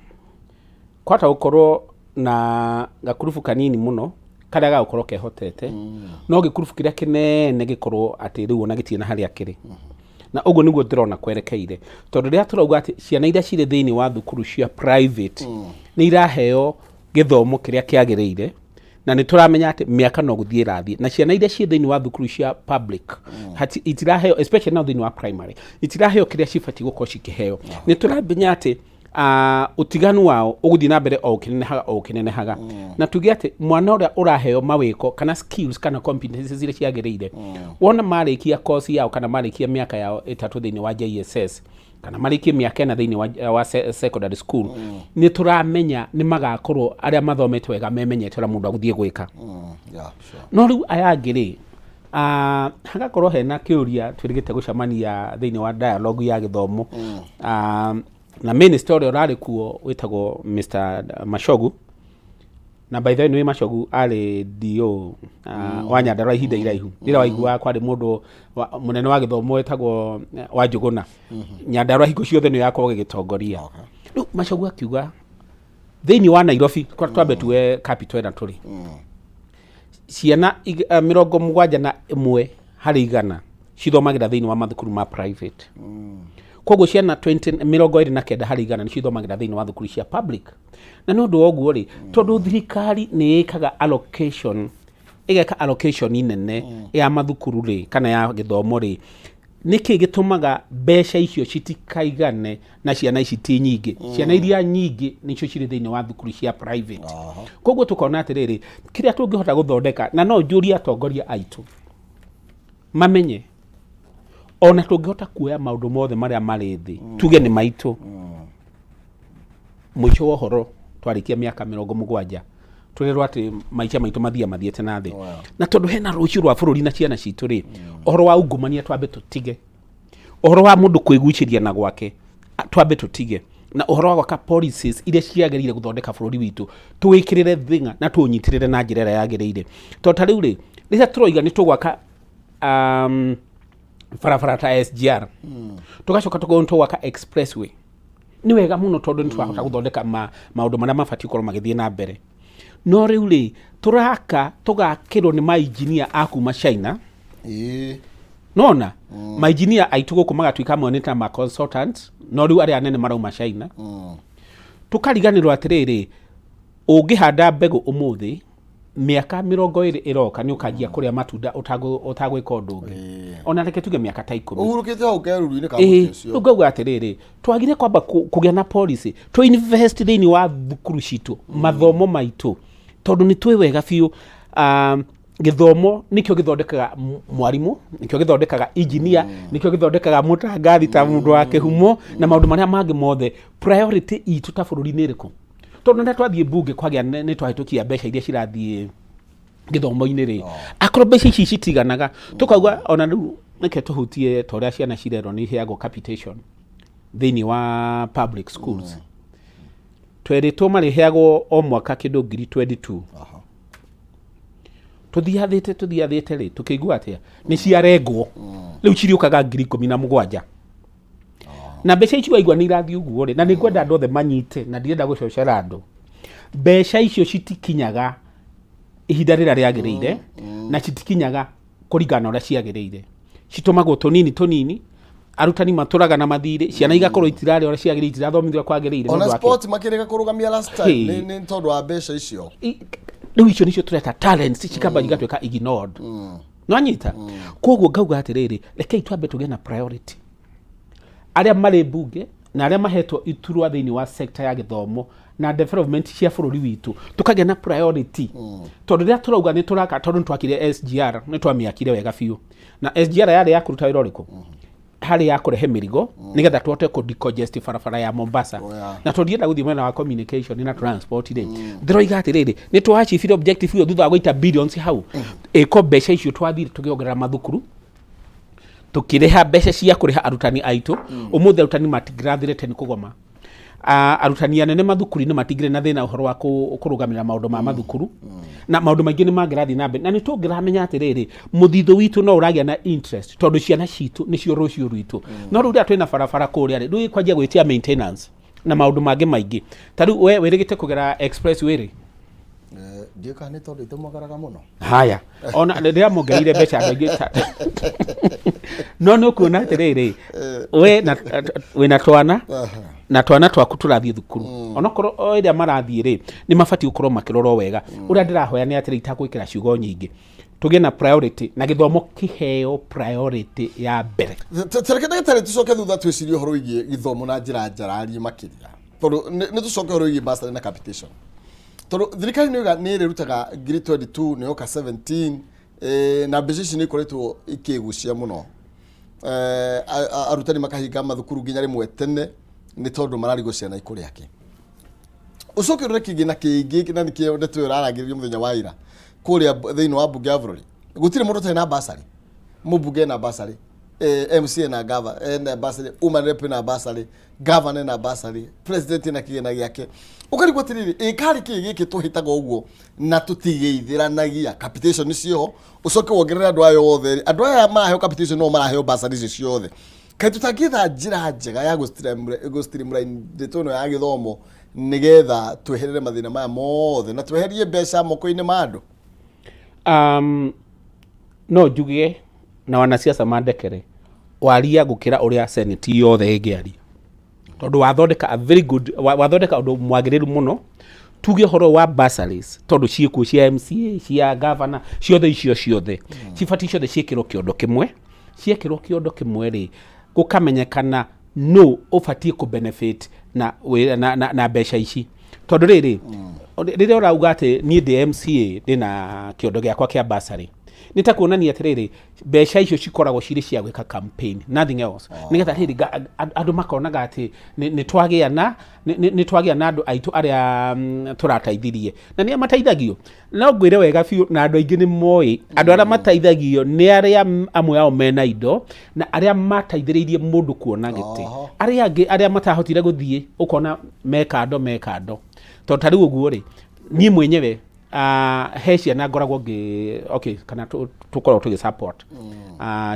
kwahota gũkorwo na gakurubu kanini mũno karĩa gagũkorwo kehotete, no gĩkurubu kĩrĩa kĩnene gĩkorwo atĩ rĩu ona gĩtirĩ na harĩa kĩrĩ. Na ũguo nĩguo ndĩrona kwerekeire, tondũ rĩrĩa tũrauga atĩ ciana iria cirĩ thĩinĩ wa thukuru cia private nĩ iraheo gĩthomo kĩrĩa kĩagĩrĩire, na nĩ tũramenya atĩ mĩaka no gũthiĩ ĩrathiĩ, na ciana iria ciĩ thĩinĩ wa thukuru cia public itiraheo, especially now thĩinĩ wa primary, itiraheo kĩrĩa cibatiĩ gũkorwo cikĩheo. Nĩ tũramenya atĩ ũtiganu wao ũgũthiĩ na mbere o ũkĩnenehaga o ũkĩnenehaga. Na tuge atĩ mwana ũrĩa ũraheo mawĩko kana skills kana competencies iria ciagĩrĩire, wona marĩkia course yao kana marĩkia mĩaka yao 3 thĩinĩ wa JSS kana marĩkie mĩaka 4 thĩinĩ wa secondary school, nĩ tũramenya nĩ magakorwo arĩa mathomete wega memenyete ũrĩa mũndũ agũthiĩ gwĩka. No rĩu aya angĩ rĩ, hagakorwo hena kĩũria twĩrĩgĩte gũcemania thĩinĩ wa dialogue ya gĩthomo na minister ũrĩa ũrarĩ kuo wĩtagwo Mr Machogu. Na by the way, nĩ Machogu arĩ DO wa Nyandarua ihinda iraihu, rĩrĩa waiguaga kwarĩ mũndũ mũnene wa gĩthomo wetagwo wa Njũgũna. Nyandarua hingo ciothe nĩyo yakoragwo ĩgĩtongoria. Rĩu Machogu akiuga thĩinĩ wa Nairobi, twambe tuwe capital ĩrĩa tũrĩ, ciana 71 harĩ igana cithomagĩra thĩinĩ wa mathukuru ma private. Koguo ciana 29 harĩ igana nĩ cithomagĩra thĩinĩ wa thukuru cia public. Na nĩ ũndũ wa ũguo rĩ, tondũ thirikari nĩ ĩkaga allocation, ĩgeka allocation nene ya mathukuru rĩ, kana ya gĩthomo rĩ, nĩkĩ gĩtũmaga mbeca icio citikaigane na ciana ici ti nyingĩ? Ciana iria nyingĩ nĩcio cirĩ thĩinĩ wa thukuru cia private. Koguo tũkona atĩrĩrĩ, kĩrĩa tũngĩhota gũthondeka, na no njũrie atongoria aitũ mamenye, ona tũngĩhota kuoya maũndũ mothe marĩa marĩ thĩ tuge nĩ maitũ, mũico wa ũhoro twarĩkia mĩaka 70 tũrerwo atĩ maica maitũ mathiaga mathiĩte na thĩ. Na tondũ hena rũciũ rwa bũrũri na ciana citũ rĩ, ũhoro wa ungumania twambe tũtige, ũhoro wa mũndũ kwĩgucĩria na gwake twambe tũtige, na ũhoro wa gwaka policies iria ciagĩrĩire gũthondeka bũrũri witũ tũwĩkĩrĩre thing'a na tũũnyitĩrĩre na njĩra ĩrĩa yagĩrĩire. Tondũ ta rĩu rĩ, rĩrĩa tũroiga nĩ tũgwaka barabara ta SGR, tũgacoka tũkauga nĩ tũgwaka expressway, nĩ wega mũno tondũ nĩ tũrahota gũthondeka maũndũ marĩa mabatiĩ gũkorwo magĩthiĩ na mbere. No rĩu rĩ, tũraka tũgakĩrwo nĩ mainjinia a kuma China. Nona mainjinia aitũ gũkũ magatuĩka amwe nĩ ta ma consultants, no rĩu arĩa anene marauma China. Tũkariganĩrwo atĩrĩrĩ, ũngĩhanda mbegũ ũmũthĩ, mĩaka 20 ĩroka nĩ ũkanjia kũrĩa matunda ũtagwĩka ũndũ ũngĩ. Ona reke tuge mĩaka ta 10. Ũhurũkĩte hau keruru-inĩ ka mũtĩ ũcio. Rĩu ngauga atĩrĩrĩ, twagire kwamba kũgĩa na policy, tũ invest thĩinĩ wa thukuru citũ, mathomo maitũ, tondũ nĩ twĩ wega biũ, gĩthomo nĩkĩo gĩthondekaga mwarimũ, nĩkĩo gĩthondekaga engineer, nĩkĩo gĩthondekaga mũtangathi ta mũndũ wa kĩhumo na maũndũ marĩa mangĩ mothe. Priority itũ ta bũrũri nĩ ĩrĩkũ? Tondũ rĩrĩa twathiĩ mbunge kwagĩa nĩ twahĩtũkia mbeca iria cirathiĩ gĩthomo-inĩ rĩ, akorwo mbeca ici citiganaga, tũkauga ona rĩu reke tũhutie ta ũrĩa ciana cirerwo nĩ iheagwo capitation thĩinĩ wa public schools. Twerĩtwo marĩheagwo o mwaka kĩndũ ngiri 22. Tũthiathĩte rĩ, tũkĩigua atĩa nĩ ciarengwo, rĩu cirĩũkaga ngiri 17. Na mbeca icio waigua nĩ irathiĩ ũguo rĩ, na nĩ ngwenda andũ othe manyite, na ndirenda gũcocera andũ, mbeca icio citikinyaga ihinda rĩrĩa rĩagĩrĩire na citikinyaga kũringana na ũrĩa ciagĩrĩire. Citũmagwo tũnini tũnini, arutani matũraga na mathirĩ, ciana igakorwo itirarĩa ũrĩa ciagĩrĩire, itirathomithio ũrĩa kwagĩrĩire. Ona Nĩ ũndũ wa kĩ? Sport makĩrega kũrũgamia last time Hey. nĩ tondũ wa mbeca icio. Rĩu icio nĩcio tũreta talents cikamba igatuĩka ignored. Nwanyita? Koguo ngauga atĩrĩrĩ, rekei twambe tũgĩe na priority, arĩa marĩ mbunge na arĩa mahetwo iturwa thĩinĩ wa sector ya gĩthomo na development cia bũrũri witũ, tũkagĩa na priority. Tondũ rĩrĩa tũrauga nĩ tũraka, tondũ nĩ twakire SGR, nĩ twamĩakire wega biũ, na SGR yarĩ ya kũruta wĩra ũrĩkũ? Harĩ ya kũrehe mĩrigo nĩgetha tũhote kũ decongest barabara ya Mombasa. Na tondũ ndienda gũthiĩ mwena wa communication na transport rĩ, ndĩroiga atĩrĩrĩ, nĩ twa achieve objective ĩyo thutha wa gũita billions hau ĩko. Mbeca icio twathire tũkĩongerera mathukuru, tukĩrĩha mbeca cia kũrĩha arutani aitũ. Ũmũthĩ arutani matingĩrathirĩte nĩ kũgoma. Arutani anene mathukuru-inĩ matingĩrĩ na thĩna ũhoro wa kũrũgamĩrĩra maũndũ ma mathukuru na maũndũ maingĩ nĩ mangĩrathiĩ na mbere, na nĩ tũngĩramenya atĩrĩrĩ, mũthithũ witũ no ũragĩa na interest tondũ ciana citũ nĩcio rũciũ rwitũ. No rĩu rĩrĩa twĩna barabara kũrĩa rĩ, rĩu kwanjia gwĩtia maintenance na maũndũ mangĩ maingĩ. Ta rĩu we wĩrĩgĩte kũgera expressway rĩ? Ndiũĩ kana nĩ tondũ itũmagaraga mũno. Haya, ona rĩrĩa mongereire mbeca andũ aingĩ no nĩ ũkuona atĩrĩrĩ, we na wĩna twana na twana twaku tũrathiĩ thukuru, onokorwo o ĩrĩa marathiĩ rĩ, nĩ mabatiĩ gũkorwo makĩrorwo wega. Ũrĩa ndĩrahoya nĩ atĩrĩ, itagwĩkĩra ciugo nyingĩ, tũgĩe na priority na gĩthomo kĩheo priority ya mbere. Tareke ndagĩtarĩ tũcoke thutha twĩcirie ũhoro wĩgiĩ gĩthomo na njĩra njararie makĩria, tondũ nĩ tũcoke ũhoro wĩgiĩ bursary na capitation, tondũ thirikari nĩ yuga nĩ ĩrĩrutaga ngiri 22, nĩ yoka 17, na mbeca ici nĩ ikoretwo ikĩgucia mũno. Arutani makahinga mathukuru nginya rĩmwe tene nĩ tondũ mararigwo ciana ikũrĩa kĩ. Ũcoke ũrore kĩgĩna kĩingĩ, na nĩkĩo ndeto ĩyo ĩrarangĩrĩrio mũthenya wa ira kũrĩa thĩinĩ wa mbunge ya bũrũri. Gũtirĩ mũndũ ũtarĩ na basarĩ, mũmbunge ena basarĩ, MC ena gava ena basarĩ, woman rep ena basarĩ, governor ena basarĩ, president ena kĩgĩna gĩake. Ũkarigwo atĩrĩrĩ, ĩ karĩ kĩ gĩkĩ tũhĩtaga ũguo na tũtigĩithĩranagia? Capitation ciĩho, ũcoke wongerere andũ aya othe rĩ, andũ aya maraheo capitation no maraheo basarĩ icio ciothe. Kaĩ tũtangĩetha njĩra njega ya gũ streamline ndeto ĩno ya gĩthomo nĩgetha tweherere mathĩna maya mothe na tweherie mbeca moko-inĩ ma andũ? No njuge na wanasiasa mandekere, waria gũkĩra ũrĩa senate yothe ĩngĩaria, tondũ wathondeka a very good wathondeka ũndũ mwagĩrĩru mũno. Tuge ũhoro wa bursaries, tondũ ciĩkuo cia MCA, cia governor, ciothe icio ciothe cibatiĩ ciothe ciĩkĩrwo kĩondo kĩmwe. Ciekĩrwo kĩondo kĩmwe rĩ, gũkamenyekana nũ ũbatiĩ kũ benefit na, na mbeca ici, tondũ rĩrĩ, rĩrĩa ũrauga atĩ niĩ ndĩ MCA, ndĩna kĩondo gĩakwa kĩa bursary, nĩ ta kuonania atĩrĩrĩ, mbeca icio cikoragwo cirĩ cia gwĩka campaign, nothing else, nĩgetha rĩrĩ andũ makonaga atĩ nĩ twagĩa na andũ aitũ arĩa tũrateithirie na nĩa mateithagio. No ngwĩre wega biũ, na andũ aingĩ nĩ moĩ andũ arĩa mateithagio nĩ arĩa amwe ao mena indo na arĩa mateithĩrĩirie mũndũ kuona gĩtĩ. Arĩa angĩ arĩa matahotire gũthiĩ, ũkona me kando, me kando, tondũ ta rĩu ũguo rĩ, niĩ mwenyewe he ciana ngoragwo ngĩ okay, kana tũkoragwo tũgĩ support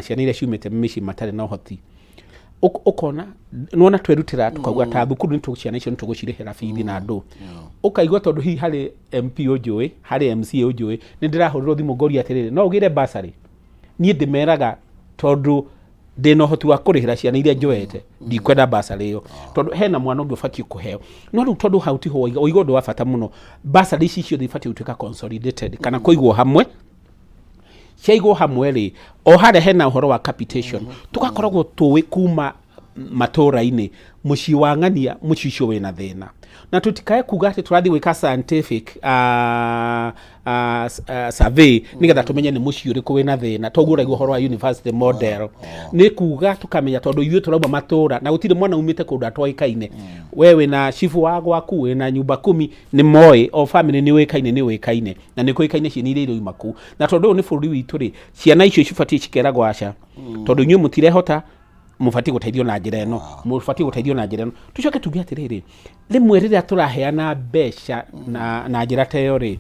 ciana iria ciumĩte mĩciĩ matarĩ na ũhoti. Ũkona nĩwona twerutĩra tukauga ta thukuru nĩ ciana icio nĩ tũgũcirĩhĩra bithi na ndũ, ũkaigua tondũ hihi harĩ MP ũnjũĩ, harĩ MCA ũnjũĩ, nĩ ndĩrahũrĩrwo thimũ ngoria atĩrĩrĩ, no ũgĩre bursary. Niĩ ndĩmeraga tondũ ndĩna ũhoti wa kũrĩhĩra ciana iria njoete, ndikwenda bursary ĩyo, tondũ hena mwana ũngĩ ũbatiĩ kũheo. No rĩu tondũ hau tiho waiga, waiga ũndũ wa bata mũno. Bursary ici ciothe ibatiĩ gũtuĩka consolidated kana kũigwo hamwe. Ciaigwo hamwe rĩ, o harĩa hena ũhoro wa capitation, tũgakoragwo tũĩ kuma matũra-inĩ, mũciĩ wa ng'ania, mũciĩ ũcio wĩna thĩna, na tũtikae kuga atĩ tũrathiĩ gwĩka scientific survey nĩgetha tũmenye nĩ mũciĩ ũrĩkũ wĩna thĩna. Toguo ũraigua ũhoro wa university model nĩ kuga tũkamenya, tondũ ithuĩ tũrauma matũra na gũtirĩ mwana umĩte kũndũ atoĩkaine. We wĩna cibu wa gwaku, wĩna nyumba kumi, nĩ moĩ o family nĩ ũĩkaine, nĩ ũĩkaine na nĩ kũĩkaine ciana iria irauma kũu. Na tondũ ũyũ nĩ bũrũri witũ rĩ, ciana icio cibatiĩ cikeragwo aca, tondũ inyuĩ mũtirehota, mũbatiĩ gũteithio na njĩra ĩno, mũbatiĩ gũteithio na njĩra ĩno. Tũcoke tuge atĩrĩrĩ, rĩmwe rĩrĩa tũraheana mbeca na njĩra ta ĩyo rĩ,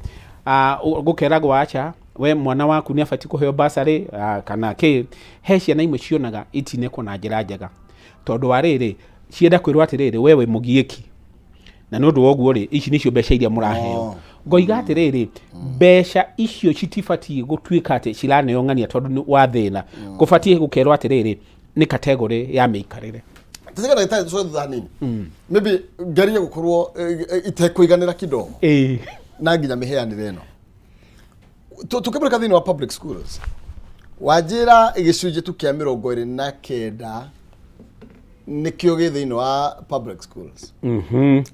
gũkeragwo aca, we mwana waku nĩ abatiĩ kũheo basarĩ kana kĩ. He ciana imwe cionaga itinekwo na njĩra njega, tondũ wa rĩrĩ, cienda kwĩrwo atĩrĩrĩ, we wĩ mũgiĩki na nĩ ũndũ wa ũguo rĩ, ici nĩcio mbeca iria mũraheo. Ngoiga atĩrĩrĩ, mbeca icio citibatiĩ gũtuĩka atĩ ciraneo ng'ania tondũ nĩ wa thĩna. Gũbatiĩ gũkerwo atĩrĩrĩ, nĩ category ya mĩikarĩre. Tatiga ndagĩtarĩ, tũcoke thutha hanini, maybe ngerie gũkorwo itekũiganĩra kidogo na nginya mĩheanĩre ĩno. Tũkĩmũrĩka thĩinĩ wa public schools, wanjĩra gĩcunjĩ tu kĩa 29 nĩkĩo gĩ thĩinĩ wa public schools.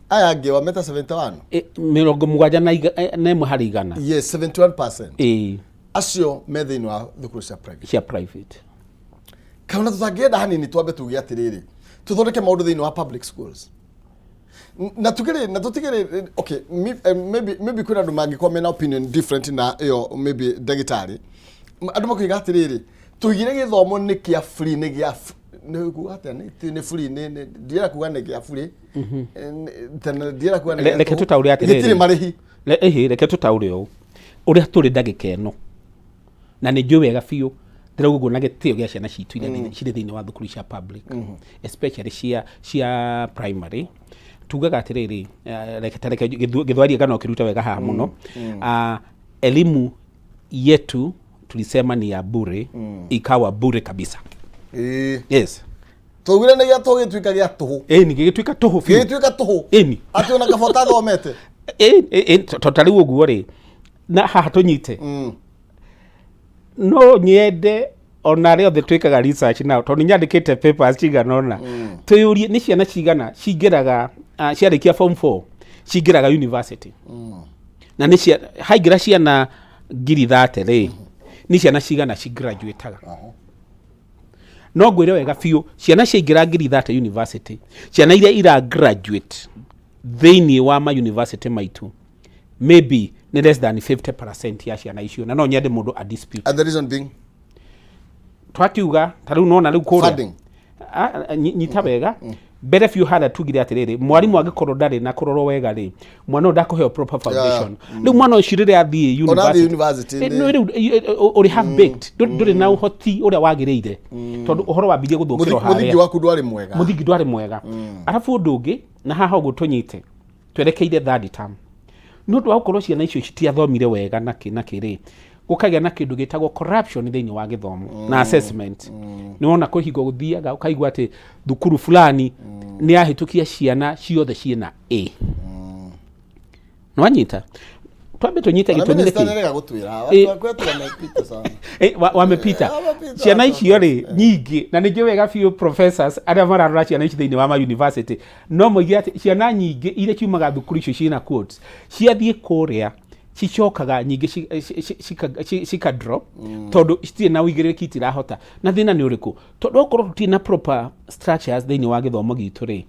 Aya angĩ wameta 71. 71 harĩ igana. Yes, 71%. Acio me thĩinĩ wa thukuru cia private. Cia private. Kana tũtangĩenda hanini twambe tuge atĩrĩrĩ, tũthondeke maũndũ thĩinĩ wa public schools na tugere na tutigere. Okay, maybe kwĩna andũ mangĩkorwo mena opinion different na ĩyo. Maybe ndagĩtarĩ, andũ makoiga atĩrĩrĩ, tũigire gĩthomo nĩ kĩa free, nĩ gĩa Nĩ kuga atĩa? Nĩ free, nĩ ndiĩra kuga nĩ kĩa free. Tena ndiĩra kuga nĩ Re- gĩa reke tũhũ. tũtaũre atĩrĩrĩ. Gĩtirĩ marĩhi. Ĩhĩ, reke tũtaũre ũũ ũrĩa tũrĩ ndagĩka ĩno, na nĩ njũĩ wega biũ ndĩrauga ũguo na gĩtĩo gĩa ciana citũ iria cirĩ thĩinĩ wa thukuru cia public, especially cia primary. Tugaga atĩrĩrĩ, reke ta reke gĩthwaria kana ũkĩrute wega haha mũno. Ah, elimu yetu tulisema ni ya bure, ikawa bure kabisa. Yes. Twaugire nĩ gĩa tũhũ, gĩtuĩka gĩa tũhũ. Ĩni, gĩgĩtuĩka tũhũ biũ. Gĩgĩtuĩka tũhũ. Ĩni. Atĩ ona kaba ũtathomete. Ĩ, to ta rĩu ũguo rĩ, na haha tũnyite, no nyende ona arĩa othe twĩkaga research nao, tondũ nĩ nyandĩkĩte papers cigana ũna, twĩyũrie nĩ ciana cigana cingĩraga, ciarĩkia form 4 cingĩraga university, na nĩ haingĩra ciana 30,000 rĩ, nĩ ciana cigana cigraduataga? No ngwĩre wega biũ, ciana ciaingĩra 30,000 university, ciana iria ira graduate thĩinĩ wa ma university maitũ maybe nĩ less than 50% ya ciana icio, na no nyende mũndũ a dispute. And the reason being? Twakiuga ta rĩu nona rĩu kũrĩa Funding. Ah, nyita wega mbere biũ harĩa tugire atĩrĩrĩ, mwarimũ angĩkorwo ndarĩ na kũrorwo wega rĩ, mwana ũyũ ndakũheo proper foundation. Rĩu mwana ũcio rĩrĩa athiĩ Ona athiĩ university, university rĩu ũrĩ half baked, ndũrĩ na ũhoti ũrĩa wagĩrĩire, tondũ ũhoro wambirie gũthũkĩrwo Mũthingi harĩa waku ndwarĩ mwega. Mũthingi ndwarĩ mwega. Arabu ũndũ ũngĩ, na haha ũguo tũnyite twerekeire third term, nĩ ũndũ wa gũkorwo ciana icio citiathomire wega na kĩ na kĩ rĩ, gũkagĩa na kĩndũ gĩtagwo corruption thĩinĩ wa gĩthomo na assessment. Nĩ wona kwĩ hingo gũthiaga ũkaigua atĩ thukuru fulani nĩ yahĩtũkia ciana ciothe ciĩna A. Nĩwanyita? Twambe tũnyite Ona gĩtũmi minister nĩkĩ? nĩarega gũtwĩra. Watu kwetu wamepita sana. Wamepita. Wamepita. Ciana icio rĩ nyingĩ, na nĩ njũĩ wega biũ professors arĩa mararora ciana ici thĩinĩ wa ma university no moige atĩ ciana nyingĩ iria ciumaga thukuru icio ciĩna quotes, ciathiĩ kũrĩa cicokaga nyingĩ cika drop, tondũ citirĩ na ũigĩrĩrĩki, itirahota. Na thĩna nĩ ũrĩkũ? Tondũ okorwo tũtirĩ na proper structures thĩinĩ wa gĩthomo gitũ rĩ,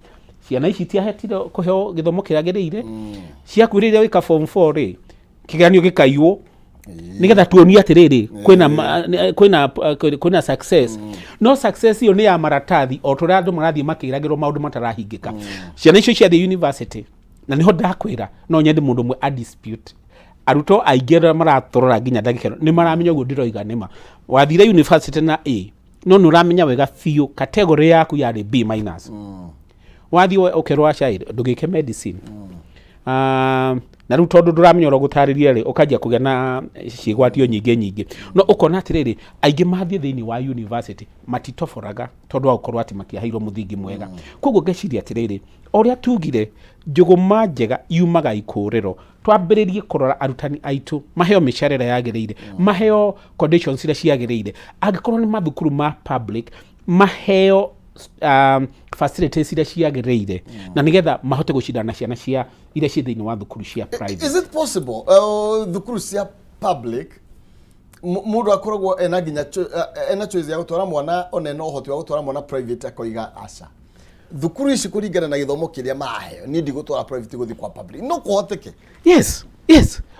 ciana ici itiahetire kũheo gĩthomo kĩragĩrĩire. Ciakuhĩrĩria gwĩka form 4 rĩ, kĩgeranio gĩkaiywo nigetha tuonie atĩrĩrĩ kwĩna success. No success ĩyo nĩ ya maratathi, o tũrĩa andũ marathiĩ makĩragĩrwo maũndũ matarahingĩka. Ciana icio ciathiĩ university, na nĩho ndakwĩra no nyende mũndũ ũmwe a dispute, arutwo aingĩ arĩa maratũrora nginya ndagĩka ĩno nĩ maramenya ũguo ndĩroiga nĩma. Wathire university na A, no nĩ ũramenya wega biũ category yaku yarĩ B minus. Wathiĩ ũkerwo aca ndũgĩke medicine. Ah, na rĩu tondũ ndũramenya ũrĩa gũtarĩria rĩ, ũkanjia kũgĩa na ciĩgwatio nyingĩ nyingĩ. No ũkona atĩrĩrĩ, aingĩ mathiĩ thĩinĩ wa university matitoboraga, tondũ wa gũkorwo atĩ matiaheirwo mũthingi mwega. Koguo ngeciria atĩrĩrĩ, o ũrĩa tugire njũgũma njega yumaga ikũrĩro, twambĩrĩrie kũrora arutani aitũ maheo mĩcara ĩrĩa yagĩrĩire, maheo conditions iria ciagĩrĩire. Angĩkorwo nĩ mathukuru ma public, maheo facilities iria ciagĩrĩire, na nĩgetha mahote gũcindana na ciana cia iria ciĩ thĩinĩ wa thukuru cia private. Is it possible thukuru cia public mũndũ akoragwo ena nginya ena choice ya gũtwara mwana, ona ena ũhoti wa gũtwara mwana private, akoiga aca, thukuru ici kũringana na gĩthomo kĩrĩa maraheo niĩ ndigũtwara private, gũthiĩ kwa public? No kũhoteke? Yes,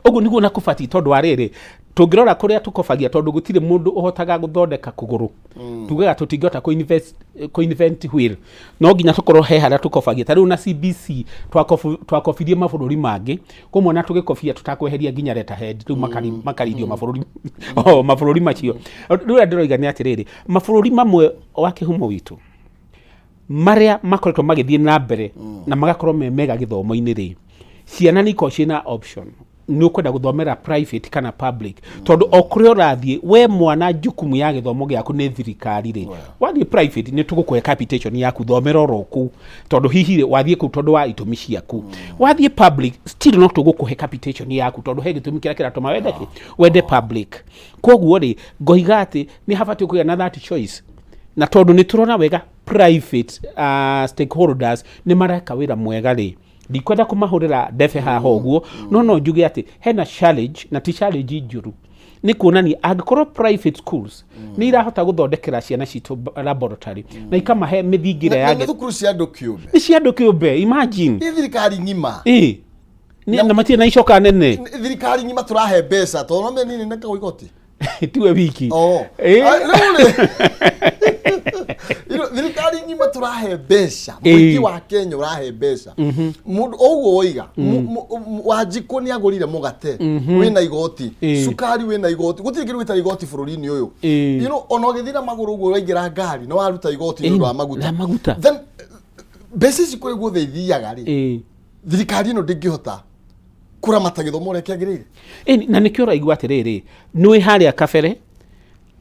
ũguo nĩguo na kũbatiĩ, tondũ wa rĩrĩ, tũngĩrora kũrĩa tũkobagia, tondũ gũtirĩ mũndũ ũhotaga gũthondeka kũgũrũ, tugaga tũtingĩhota kũ-invent wheel, no nginya tũkorwo he harĩa tũkobagia. Ta rĩu na CBC twakobirie mabũrũri mangĩ kũmwe, na tũgĩkobia tũtakweheria nginya letterhead, rĩu makaririo mabũrũri o mabũrũri macio. Rĩu ũrĩa ndĩroiga nĩ atĩrĩrĩ, mabũrũri mamwe wa kĩhumo witũ marĩa makoretwo magĩthiĩ na mbere na magakorwo me mega gĩthomo-inĩ rĩ, ciana nĩ ikoragwo ciĩna option, nĩ ũkwenda gũthomera private kana public, tondũ o kũrĩa ũrathiĩ we mwana, jukumu ya gĩthomo gĩaku nĩ thirikari rĩ. Wathiĩ private, nĩ tũgũkũhe capitation yaku, thomera oro kũu, tondũ hihi rĩ, wathiĩ kũu tondũ wa itũmi ciaku. Wathiĩ public, still no tũgũkũhe capitation yaku, tondũ he gĩtũmi kĩrĩa kĩratũma wende kĩ wende public. Koguo rĩ, ngoiga atĩ nĩ habatiĩ kũgĩa na that choice, na tondũ nĩ tũrona wega private stakeholders nĩ mareka wĩra mwega rĩ, ndikwenda kũmahũrĩra ndebe haha ũguo, no njuge atĩ hena challenge, na ti challenge njũru, nĩ kuonania angĩkorwo private schools nĩ irahota gũthondekera ciana citũ laboratory na ikamahe mĩthingi ĩrĩa Na nĩ yagĩ thukuru cia andũ kĩũmbe. Nĩ cia andũ kĩũmbe, imagine. Nĩ thirikari ng'ima. Ĩ. Na matirĩ na icoka nene. Nĩ thirikari ng'ima tũrahe mbeca, tondũ no menya nĩ kagwo igoti. Tiwe wiki. Oh. Ĩ. Ah, rĩu rĩ, thirikari Ng'ima tũrahe mbeca, mũingĩ wa Kenya ũrahe mbeca. Mũndũ o ũguo woiga, Wanjikũ nĩ agũrire mũgate wĩna igoti, cukari wĩna igoti, gũtirĩ kĩndũ gĩtarĩ igoti bũrũri-inĩ ũyũ. Ona ũgĩthiĩ na magũrũ ũguo ũraingĩra ngari nĩ waruta igoti nĩ ũndũ wa maguta. Na maguta. Then mbeca ici kũrĩ guothe ithiaga rĩ, thirikari ĩno ndĩngĩhota kũramata gĩthomo ũrĩa kĩagĩrĩire. Ĩni, na nĩkĩo ũraigua atĩrĩrĩ, nĩ harĩa kabere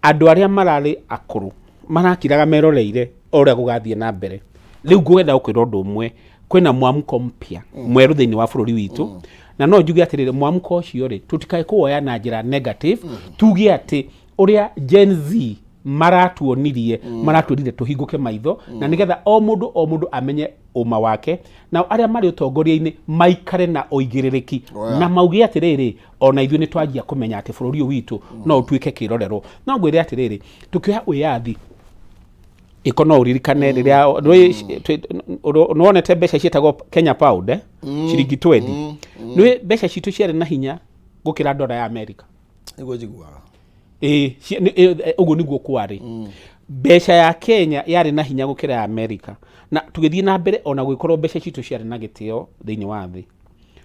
andũ arĩa mararĩ akũrũ marakiraga meroreire o ũrĩa gũgathiĩ na mbere. Rĩu ngwenda gũkwĩra ũndũ ũmwe, kwĩna mwamũko mpya mwerũ thĩinĩ wa bũrũri witũ, na no njuge atĩrĩrĩ, mwamũko ũcio rĩ, tũtikae kũwoya na njĩra negative, tuge atĩ ũrĩa Gen Z maratuonirie, maratwĩrire tũhingũke maitho, na nĩgetha o mũndũ o mũndũ amenye ũma wake, nao arĩa marĩ ũtongoria-inĩ maikare na ũigĩrĩrĩki. Oh, yeah. Na mauge atĩrĩrĩ, ona ithuĩ nĩ twanjia kũmenya atĩ bũrũri ũyũ witũ no ũtuĩke kĩrorerwo. No ngwĩre atĩrĩrĩ, tũkĩoya wĩyathi ĩko no ũririkane rĩrĩa nĩwonete mbeca ciĩtagwo Kenya pound, eh? Ciringi 20. Nĩ mbeca citũ ciarĩ na hinya gũkĩra ndora ya Amerika. Nĩguo njiguaga. Ĩĩ, ũguo nĩguo kwarĩ. Mbeca ya Kenya yarĩ na hinya gũkĩra ya Amerika, na tũgĩthiĩ na mbere ona gũgĩkorwo mbeca citũ ciarĩ na gĩtĩo thĩinĩ wa thĩ.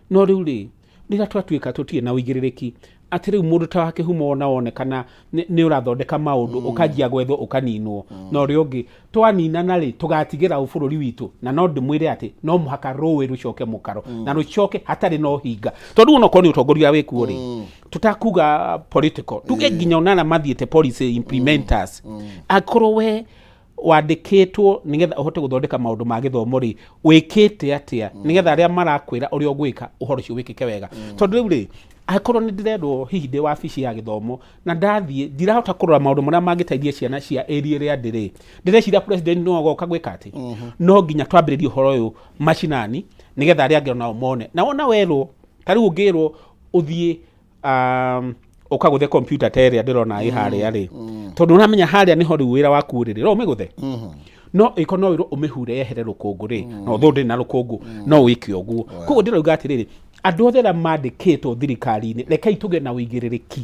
No rĩu rĩ, rĩrĩa twatuĩka tũtirĩ na ũigĩrĩrĩki, atĩ rĩu mũndũ ta wa Kĩhumo ona wonekana nĩ ũrathondeka maũndũ, ũkanjia gwethwo ũkaninwo na ũrĩa ũngĩ, twaninana rĩ, tũgatigĩra ũ bũrũri witũ? Na no ndĩmwĩre atĩ no mũhaka rũĩ rũcoke mũkaro, na rũcoke hatarĩ na ũhinga, tondũ onokorwo nĩ ũtongoria wĩkuo rĩ, tũtakuga political, tuge nginya ona arĩa mathiĩte policy implementers, akorwo we wandĩkĩtwo nĩgetha ũhote gũthondeka maũndũ ma gĩthomo rĩ, wĩkĩte atĩa nĩgetha arĩa marakwĩra ũrĩa ũgwĩka ũhoro ũcio wĩkĩke wega? Tondũ rĩu rĩ, angĩkorwo nĩ ndĩrendwo hihi ndĩ wabici ya gĩthomo na ndathiĩ ndirahota kũrora maũndũ marĩa mangĩteithia ciana cia area ĩrĩa ndĩ rĩ, ndĩreciria president no agoka gwĩka atĩ no nginya twambĩrĩrie ũhoro ũyũ macinani nĩgetha arĩa angĩ onao mone. Na wona werwo ta rĩu ũngĩrwo ũthiĩ ũkagũthe kompiuta ta ĩrĩa ndĩrona ĩ harĩa rĩ, tondũ ũramenya harĩa nĩho rĩu wĩra waku ũrĩ rĩ, no ũmĩgũthe, no ĩko no wĩrwo ũmĩhure yehere rũkũngũ rĩ, na ũthũ ndĩrĩ na rũkũngũ, no wĩke ũguo. Koguo ndĩrauga atĩrĩrĩ, andũ othe arĩa mandĩkĩtwo thirikari-inĩ, rekei tũgĩe na ũigĩrĩrĩki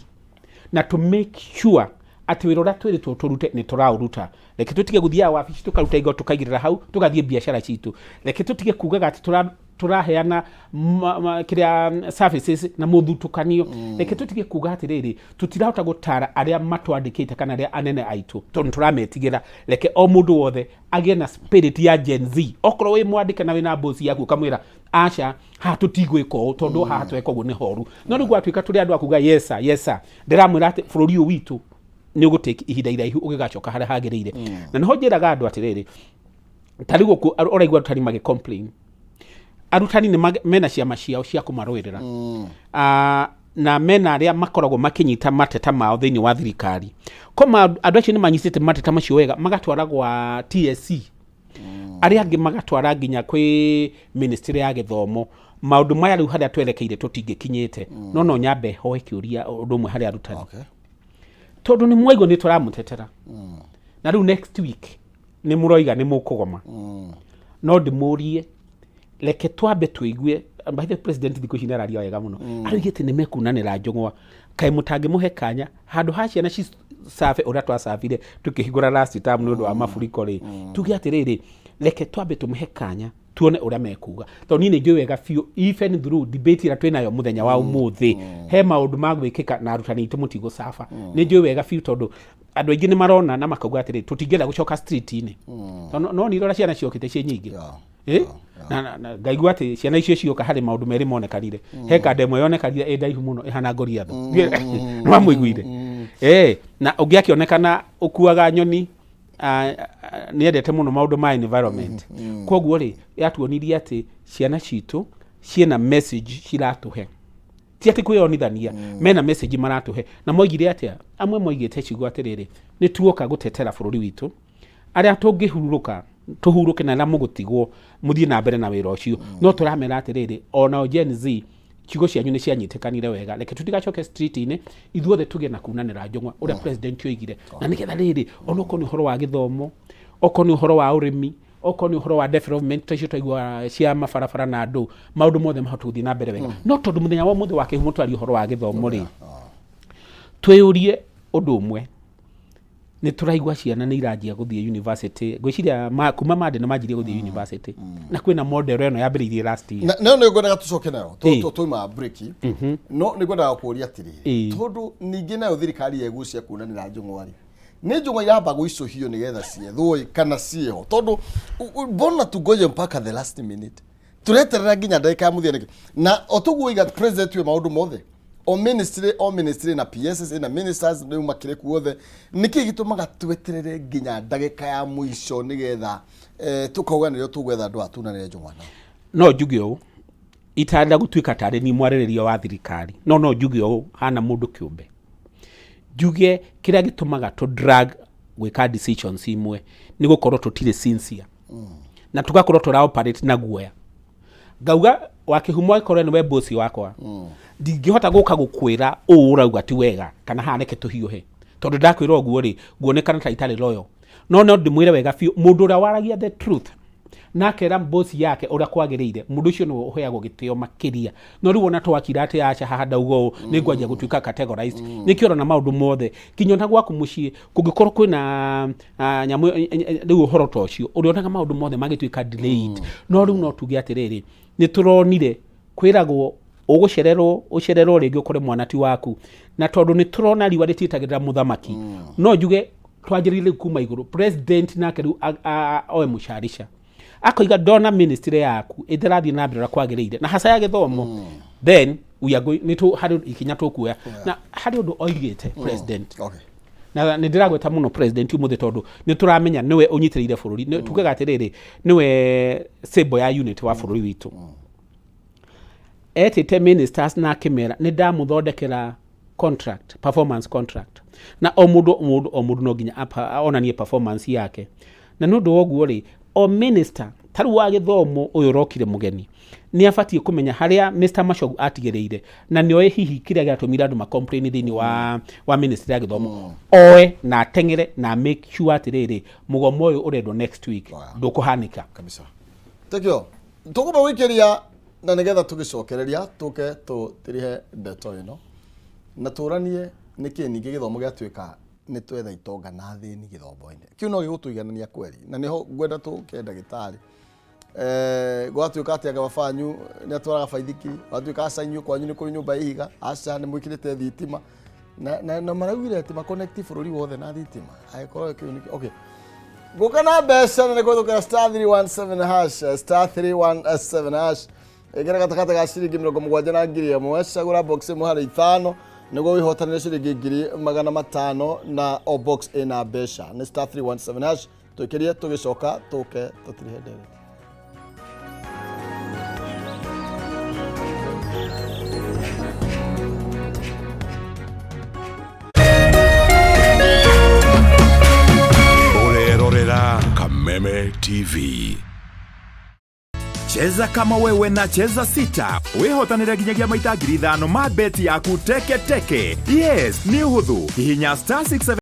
na to make sure atĩ wĩra ũrĩa twĩrĩtwo tũrute nĩ tũraũruta. Reke tũtige gũthiaga wabici tũkaruta igo tũkaigĩrĩra hau tũgathiĩ biacara citũ. Reke tũtige kugaga atĩ tũraheana kĩrĩa services na mũthutũkanio. Reke tũtige kuga atĩrĩrĩ, tũtirahota gũtara arĩa matwandĩkĩte kana arĩa anene aitũ tondũ tũrametigĩra. Reke o mũndũ wothe agĩe na spirit ya Gen Z. Okorwo wĩ mwandĩke na wĩna boss yaku, ũkamwĩra aca, haha tũtigwĩka ũũ tondũ haha tweka ũguo nĩ horu. No rĩu gwatuĩka tũrĩ andũ a kuga yes sir, yes sir, ndĩramwĩra atĩ bũrũri ũyũ witũ nĩ ũgũtake ihinda iraihu ũgĩgacoka harĩa hagĩrĩire. Na nĩho njĩraga andũ atĩrĩrĩ, ta rĩu gũkũ ũraigua arutani magĩ complain. Arutani nĩ mena ciama ciao cia kũmarũĩrĩra. Na mena arĩa makoragwo makĩnyita mateta mao thĩinĩ wa thirikari. Koma andũ acio nĩ manyitĩte mateta macio wega, magatwara gwa TSC. Arĩa angĩ magatwara nginya kwĩ ministry ya gĩthomo. Maũndũ maya rĩu harĩa twerekeire tũtingĩkinyĩte. No no nyambe hoe kĩũria ũndũ ũmwe harĩ arutani. Tondũ nĩ mwaigua nĩ tũramũtetera. Na rĩu next week nĩ mũroiga nĩ mũkũgoma. No ndĩmũrie, reke twambe tũigue. By the way, president thikũ ici nĩ araria wega mũno. Aroigĩte nĩ mekunanĩra njũng'wa. Kaĩ mũtangĩmũhe kanya handũ ha ciana cicabe ũrĩa twacabire tũkĩhingũra last term nĩ ũndũ wa maburiko rĩ, tuge atĩrĩrĩ, reke twambe tũmũhe kanya tuone ũrĩa mekuga, tondũ niĩ nĩ njũĩ wega biũ even through debate ĩrĩa twĩnayo mũthenya wa ũmũthĩ, he maũndũ ma gwĩkĩka na arutani aitũ mũtigũcaba. Nĩ njũĩ wega biũ tondũ andũ aingĩ nĩ marona na makauga atĩrĩ, tũtingĩenda gũcoka street-inĩ. Tondũ no nĩ irora ciana ciokĩte ciĩ nyingĩ. Na ngaigua atĩ ciana icio cioka harĩ maũndũ merĩ monekanire. He kanda ĩmwe yonekanire ĩ ndaihu mũno ĩhana Goliath. Nĩ wamũiguire? Na ũngĩ akĩonekana ũkuaga nyoni, nĩ endete mũno maũndũ ma environment. Koguo rĩ, yatuonirie atĩ ciana citũ ciĩna message ciratũhe, ti atĩ kwĩyonithania, mena message maratũhe. Na moigire atĩa? Amwe moigĩte ciugo atĩrĩrĩ, nĩ tuoka gũtetera bũrũri witũ, arĩa tũngĩhurũka tũhurũke na arĩa mũgũtigwo mũthiĩ na mbere na wĩra ũcio. No tũramera atĩrĩrĩ, onao Gen Z, ciugo cianyu nĩ cianyitĩkanire wega. Reke tũtigacoke street-inĩ, ithuothe tũgĩe na kunanĩra njũng'wa ũrĩa president oigire, na nĩgetha rĩrĩ, onokorwo nĩ ũhoro wa gĩthomo, okorwo nĩ ũhoro wa ũrĩmi, okorwo nĩ ũhoro wa development ta icio twaigua cia mabarabara na andũ, maũndũ mothe mahote gũthiĩ na mbere wega. No tondũ mũthenya wa ũmũthĩ wa kĩhumo twaria ũhoro wa gĩthomo rĩ, twĩyũrie ũndũ ũmwe. Nĩ tũraigua ciana nĩ iranjia gũthiĩ university, ngwĩciria kuma mande nĩ manjirie gũthiĩ university, na kwĩna model ĩno yambĩrĩirie last year. Na no nĩ ngwendaga tũcoke nayo. Ĩĩ. Twauma break, no nĩ ngwendaga kũũria atĩrĩrĩ, tondũ ningĩ nayo thirikari yegucia kuonanĩra njũng'wa rĩ, nĩ njũng'wa iramba gũicũhio nĩgetha ciethwo ĩ, kana ciĩho? Tondũ mbona tungoje mpaka the last minute, tũreterera nginya ndagĩka ya mũthia nĩkĩ? Na o tũguo iga president wĩ maũndũ mothe, o ministry, o ministry na PSS na ministers rĩu makĩrĩ kuothe, nĩkĩ gĩtũmaga tweterere nginya ndagĩka ya mũico nĩgetha tũkauga nĩrĩo tũgwetha andũ atunanĩre njũng'wa nao? No njuge ũũ itarenda gũtuĩka tarĩ ni mwarĩrĩria wa thirikari, no njuge ũũ hana mũndũ kĩũmbe, njuge kĩrĩa gĩtũmaga tũ drag gwĩka decisions imwe nĩ gũkorwo tũtirĩ sincere na tũgakorwo tũra operate na guoya. Ngauga wa kĩhumo, angĩkorwo nĩwe bosi wakwa, ndingĩhota gũka gũkwĩra ũũ ũrauga ti wega kana haha reke tũhiũhe, tondũ ndakwĩra ũguo rĩ, nguonekana ta itarĩ loyal. No ndĩmwĩre wega biũ, mũndũ ũrĩa waragia the truth na akera bosi yake ũrĩa kwagĩrĩire, mũndũ ũcio nĩwe ũheagwo gĩtĩo makĩria. No rĩu ona twakira atĩ aca, haha ndauga ũũ, nĩ ngwanjia gũtuĩka categorized. Nĩkĩo ũrona maũndũ mothe, kinya ona gwaku mũciĩ kũngĩkorwo kwĩna nyamũ rĩu ũhoro ta ũcio, ũrĩonaga maũndũ mothe magĩtuĩka delayed. No rĩu no tuge atĩrĩrĩ, nĩ tũronire kwĩragwo ũgũcererwo, ũcererwo rĩngĩ ũkore mwana ti waku, na tondũ nĩ tũrona riũa rĩtiĩtagĩrĩra mũthamaki, no njuge twanjĩrĩrie rĩu kuma igũrũ. President nake rĩu oe mũcarica akoiga, ndona ministry yaku ĩtarathiĩ na mbere ũrĩa kwagĩrĩire na haca ya gĩthomo, then we are going nĩ harĩ ikinya tũkuoya, na harĩ ũndũ oigĩte president. Na nĩ ndĩragweta mũno president ũmũthĩ tondũ nĩ tũramenya nĩwe ũnyitĩrĩire bũrũri. Tugaga atĩrĩrĩ, nĩwe symbol ya unity wa bũrũri witũ. Etĩte ministers na akĩmera nĩ ndamũthondekera contract, performance contract, na o mũndũ o mũndũ o mũndũ no nginya onanie performance yake. Na nĩ ũndũ wa ũguo rĩ, o minister ta rĩu wa gĩthomo ũyũ ũrokire mũgeni nĩ abatiĩ kũmenya harĩa Mr. Machogu atigĩrĩire, na nĩ oĩ hihi kĩrĩa gĩatũmire andũ macomplain thĩinĩ wa ministry ya gĩthomo, oe na ateng'ere na make sure atĩrĩrĩ, mũgomo ũyũ ũrendwo next week ndũkũhanĩka. Kabisa, tekio tũkũba gwĩkĩria na nĩgetha tũgĩcokereria tũke tũtirihe ndeto ĩno na tũranie nĩkĩ ningĩ gĩthomo gĩatuĩka nĩ twetha itonga na athĩni gĩthomo-inĩ kĩu no gĩgũtũiganania kweri, na nĩho ngwenda tũke ndagĩtarĩ. Gwatuĩka atĩ anga baba wanyu nĩ atwaraga baithikiri, gwatuĩka aca inyuĩ kwanyu nĩ kũrĩ nyũmba ya ihiga, aca nĩ mwĩkĩrĩte thitima na maraugire atĩ maconnect bũrũri wothe na thitima, angĩkorwo kĩu nĩkĩo. Okay, ngũka na mbeca na nĩ kũhĩtũkĩra *317#, *317#. Ĩkĩra gatagatĩ ga ciringi 70 na 1000, cagũra box ĩmwe harĩ ithano nĩguo wĩhotanĩre ciringi 500,000, na o box ĩna mbeca. Nĩ *317#. Twĩkĩrie, tũgĩcoka tũke tũtirihe ndereti. Ũrerorera Kameme TV. Cheza kama wewe na Cheza Sita wĩhotanĩre nginyagia maita 5,000 ma beti yaku teke teke. Yes, nĩ ũhũthũ, hihinya *67.